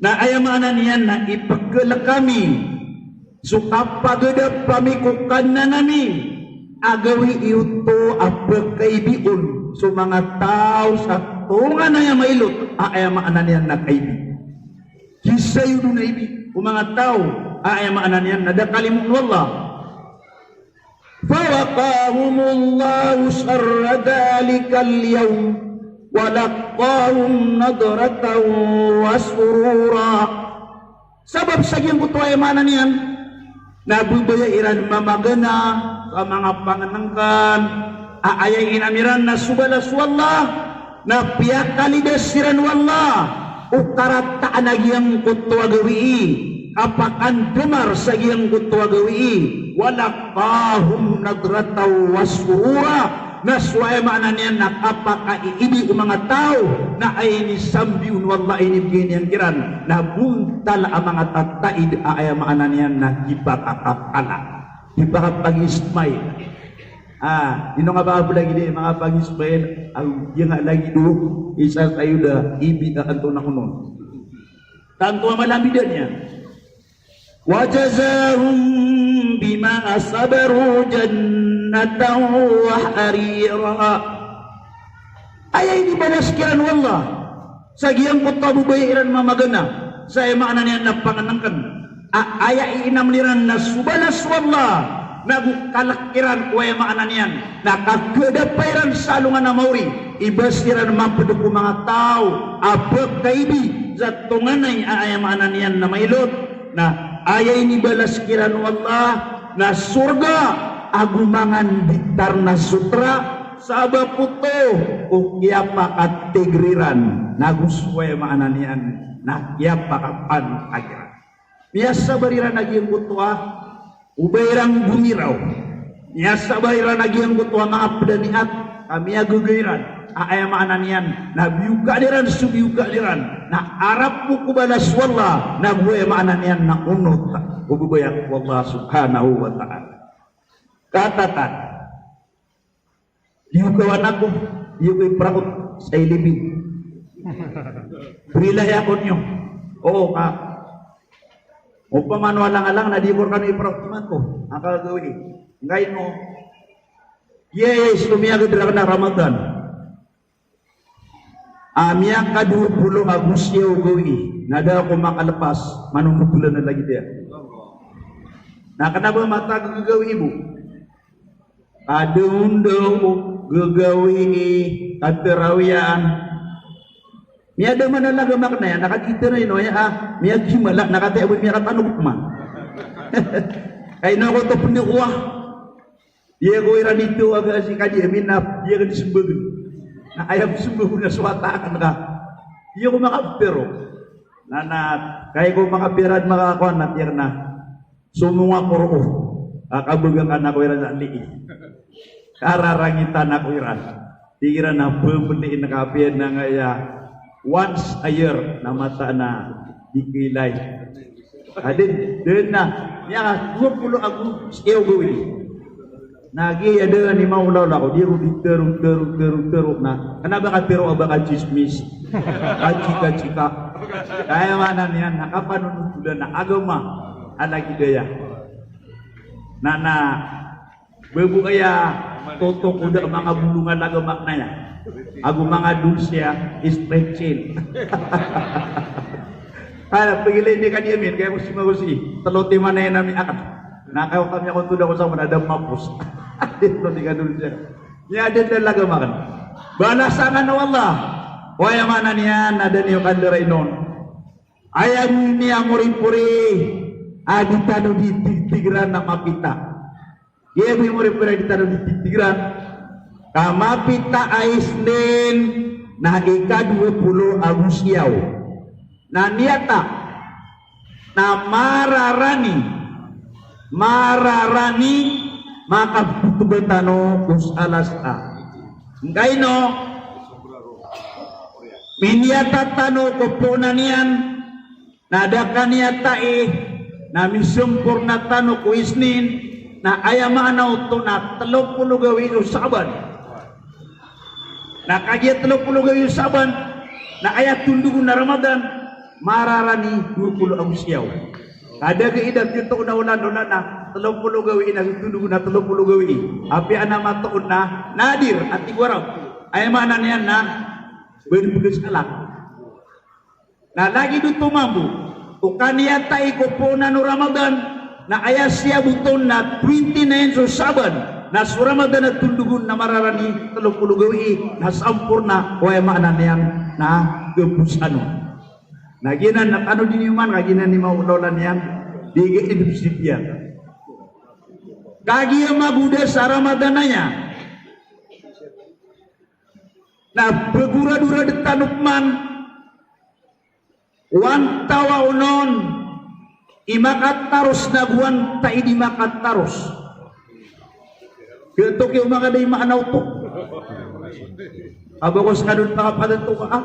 na aya maana niyan na ipkhalk ami so kapagadap ami ko Kadnan ami a gawii oto a pkaibi on so manga taw sa tonganay a mailot a aya maana niyan na kaibi. Kisayod on a ibi o manga taw a aya maana niyan na da kalimoon o Allah. Fawaqahumullahu sharra dhalikal yawm wa laqqahum nadratan wa surura. Sabap sa giyangkoto, aya maana niyan na babaya iran mamagana sa manga pangnngkn a aya inam iran na so balas o Allah, na piyakalidas siran o Allah o karataan a giyangkoto a gawii, kapakandamar sa giyangkoto a gawii, wa laqqahum nadratan wa surura, na so aya maana niyan na kapakaiibi o manga taw na aya inisambi on o Allah, inibgay niyan kiran na bontal a manga tataid a aya maana niyan na kipakakakala, kipakapagismile. Ah, ino nga ba a bo lagid i manga pagismile, a giya nga lagid o isa sa iyo da ibi a antonaa ko non. Tanto a mala a mbida niyan. Wa jazahum bima sabaru jannatan wa harira. Aya inibalas kiran o Allah sa giyangkoto a babaya iran mamagana sa aya maana niyan na pangenengken. A, aya iinam iran na so balas o Allah, nago kalek iran ko aya maana niyan na kakhadapa iran sa alongan a maori, iba siran maped ko manga taw a pekaibi sa tonganay a aya maana niyan na mailot. Na aya inibalas kiran o Allah na sorga ago manga nditar na sotra, sabap oto o kiyapakatigr iran, nago so aya maana niyan na kiyapakapantag iran. Miyasabar iran a giyangkoto a o ba iran gomiraw. Miyasabar iran a giyangkoto a manga ped a niat a miyagaga iran a aya maana niyan na biyokad iran so biyokad iran na arap ko balas o Allah, nago aya maana niyan na onot o babaya o Allah subhanahu wa ta'ala. Katatan, di ko kawan ako, di ko iprakot sa ilibid. Brilay ako niyo. Oo ka. Opama no alang-alang na di ko rekano iprakot man ko. Akal gawii. Ngkaino. Yes, so miyagad raken a Ramadan. A miyakadowa polo ago siyaw gawii, na da ako makalepas, manonotolan a lagid iyan. Na kena ba matag a gagawii bo? Kada on da ako gagawii, katarawiyan. Miyada man a lagam aken aya, na kaditar ino aya, a miyakimala, na kati a bo miyakatanog man. Kaino ako to peniyo. Di ako iran ito a ga si Kadi Amin na di aken di sembagen. Na aya sembagen na so wata aken ka. Di ako makapetero. Na, na, kay ko makapetero, makakowan na tiyak na. Somonga ko roo. Kakabaga ka na ko iran sa lii. Kararangitan ako iran. Di iran na pemeliin ka piya na ngaya once a year na mata na di kilay. Adin, den na, miyakadowa polo ago siyaw gawii. Na giya den a nimaolaola ko, di ako di tero, tero, tero, tero, na, kena ba katero a ba kachismis. Kachika-chika. Aya maana niyan, na kapanonotolan a agama a lagid aya. Na, na, Babo aya totok o da manga bolong a lagam aken aya. Ago manga dulse a stretching. Kaya pegilay ni Kadi Amin, kaya ko sima ko si, telo timan aya na miyakat. Na kaya kami ako toda ko sa mana da mapos. Telo timan dulse. Aya den a lagam aken. Balasan o Allah. Aya maana niyan na da niyo kandera inon. Aya miyamoripori a di tano di tigtigiran na mapita. Iya miyamoripori a di tano di tigtigiran. Ka mapita a Isnin na ikadowa polo ago siyaw. Na niyata na mararani, mararani makakhotba tano ko Salasa. Ngkaino, miniyata tano ko poon iyan, na da kaniyatai, na misompurna tano ko Isnin, na aya maana oto na telo polo gawii o Shaaban. Na kagiya telo polo gawii o Shaaban, na aya tondog on a Ramadan, mararani dowa polo ago siyaw. Ka da gii da pito na olan-olan na telo polo gawii na tondog on a telo polo gawii. Apiya ana matoon na nadir a tig o Arab. Aya maana niyan na bani pegesa alak. Na lagid oto mambo o kaniyatai ko poon o Ramadan, na aya siyabot on na twenty-nine so Shaaban, na so Ramadan a tondog on na mararani telo polo gawii, na sampurna o aya maana niyan na gabos ano. Na giyanan na kano di niyo man, ka giyanan i maolaola niyan, di ga idop sipiyan. Kagiya magoda sa Ramadan aya. Na pegoradorad tano pman o antawaa onon i makataros nago antaa i di makataros. Giyoto kiyo manga da i maana oto. Aba ko sekadon makapadan to ka, a.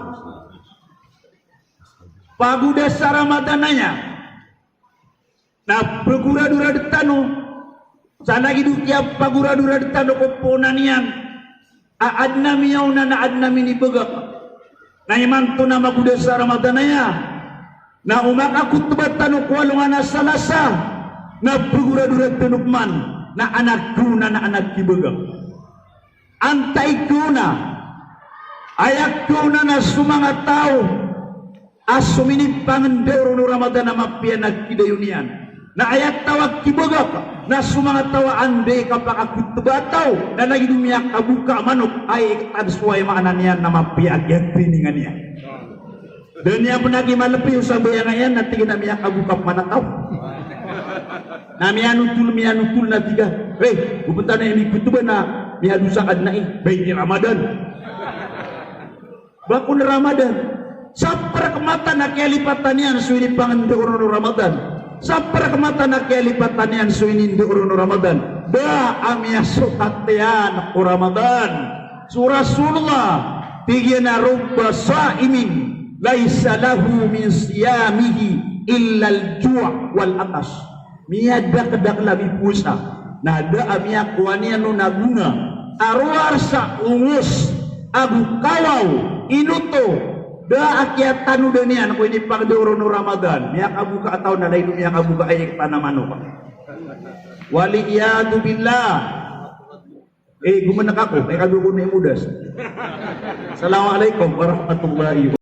Pagoda sa Ramadan aya. Na pegoradorad tano, sa lagid o kiyapagoradorad tano ko poon iyan, a aden a miyaona na aden a minibagak. Na imanto na magoda sa Ramadan aya, na o makakhotba tano ko alongan a Salasa, Na pgoradorad tano pman na anak ko na, na anak ki bagak. Antai ko na, aya ko na, na so manga taw a so minipangndao ron o Ramadan a mapiya na kidayon iyan. Na aya taw a kibagak na so manga taw a anda i kapakakhotba a taw na lagid o miyakaboka a manok a iktad so, aya maana niyan na mapiya a kiyatriningan iyan. Da niyan pn a kimalpi o sambayang iyan na tig iyan a miyakaboka pman a taw. Na miyanotol, miyanotol na tig a, "Hey, go pn tano i mikhotba na miyadosa ka dn ai, ba ini Ramadan." Ba kon Ramadan. Sa prk mata na kiyalipatan iyan so inipangndao ron o Ramadan. Sa prk mata na kiyalipatan iyan so inindao ron o Ramadan. Da a miyasokat iyan ko Ramadan. So Rasulullah, tig iyan a, "Rubba sa'imin laysa lahu min siyamihi illal ju' wal 'atash." Miyadakdakl a mipowasa na da a miyakowa niyan on a gona a rowar sa ongos ago kawaw, ino oto, da a kiyatanodan iyan ko inipangndao ron o Ramadan. Miyakaboka a taw na lagid o miyakaboka a iktad a manok. Wal iyadhu billah. Eh, gomnk ako, ay kadogo na i modas. Assalamu alaikum warahmatullahi wabarakatuh.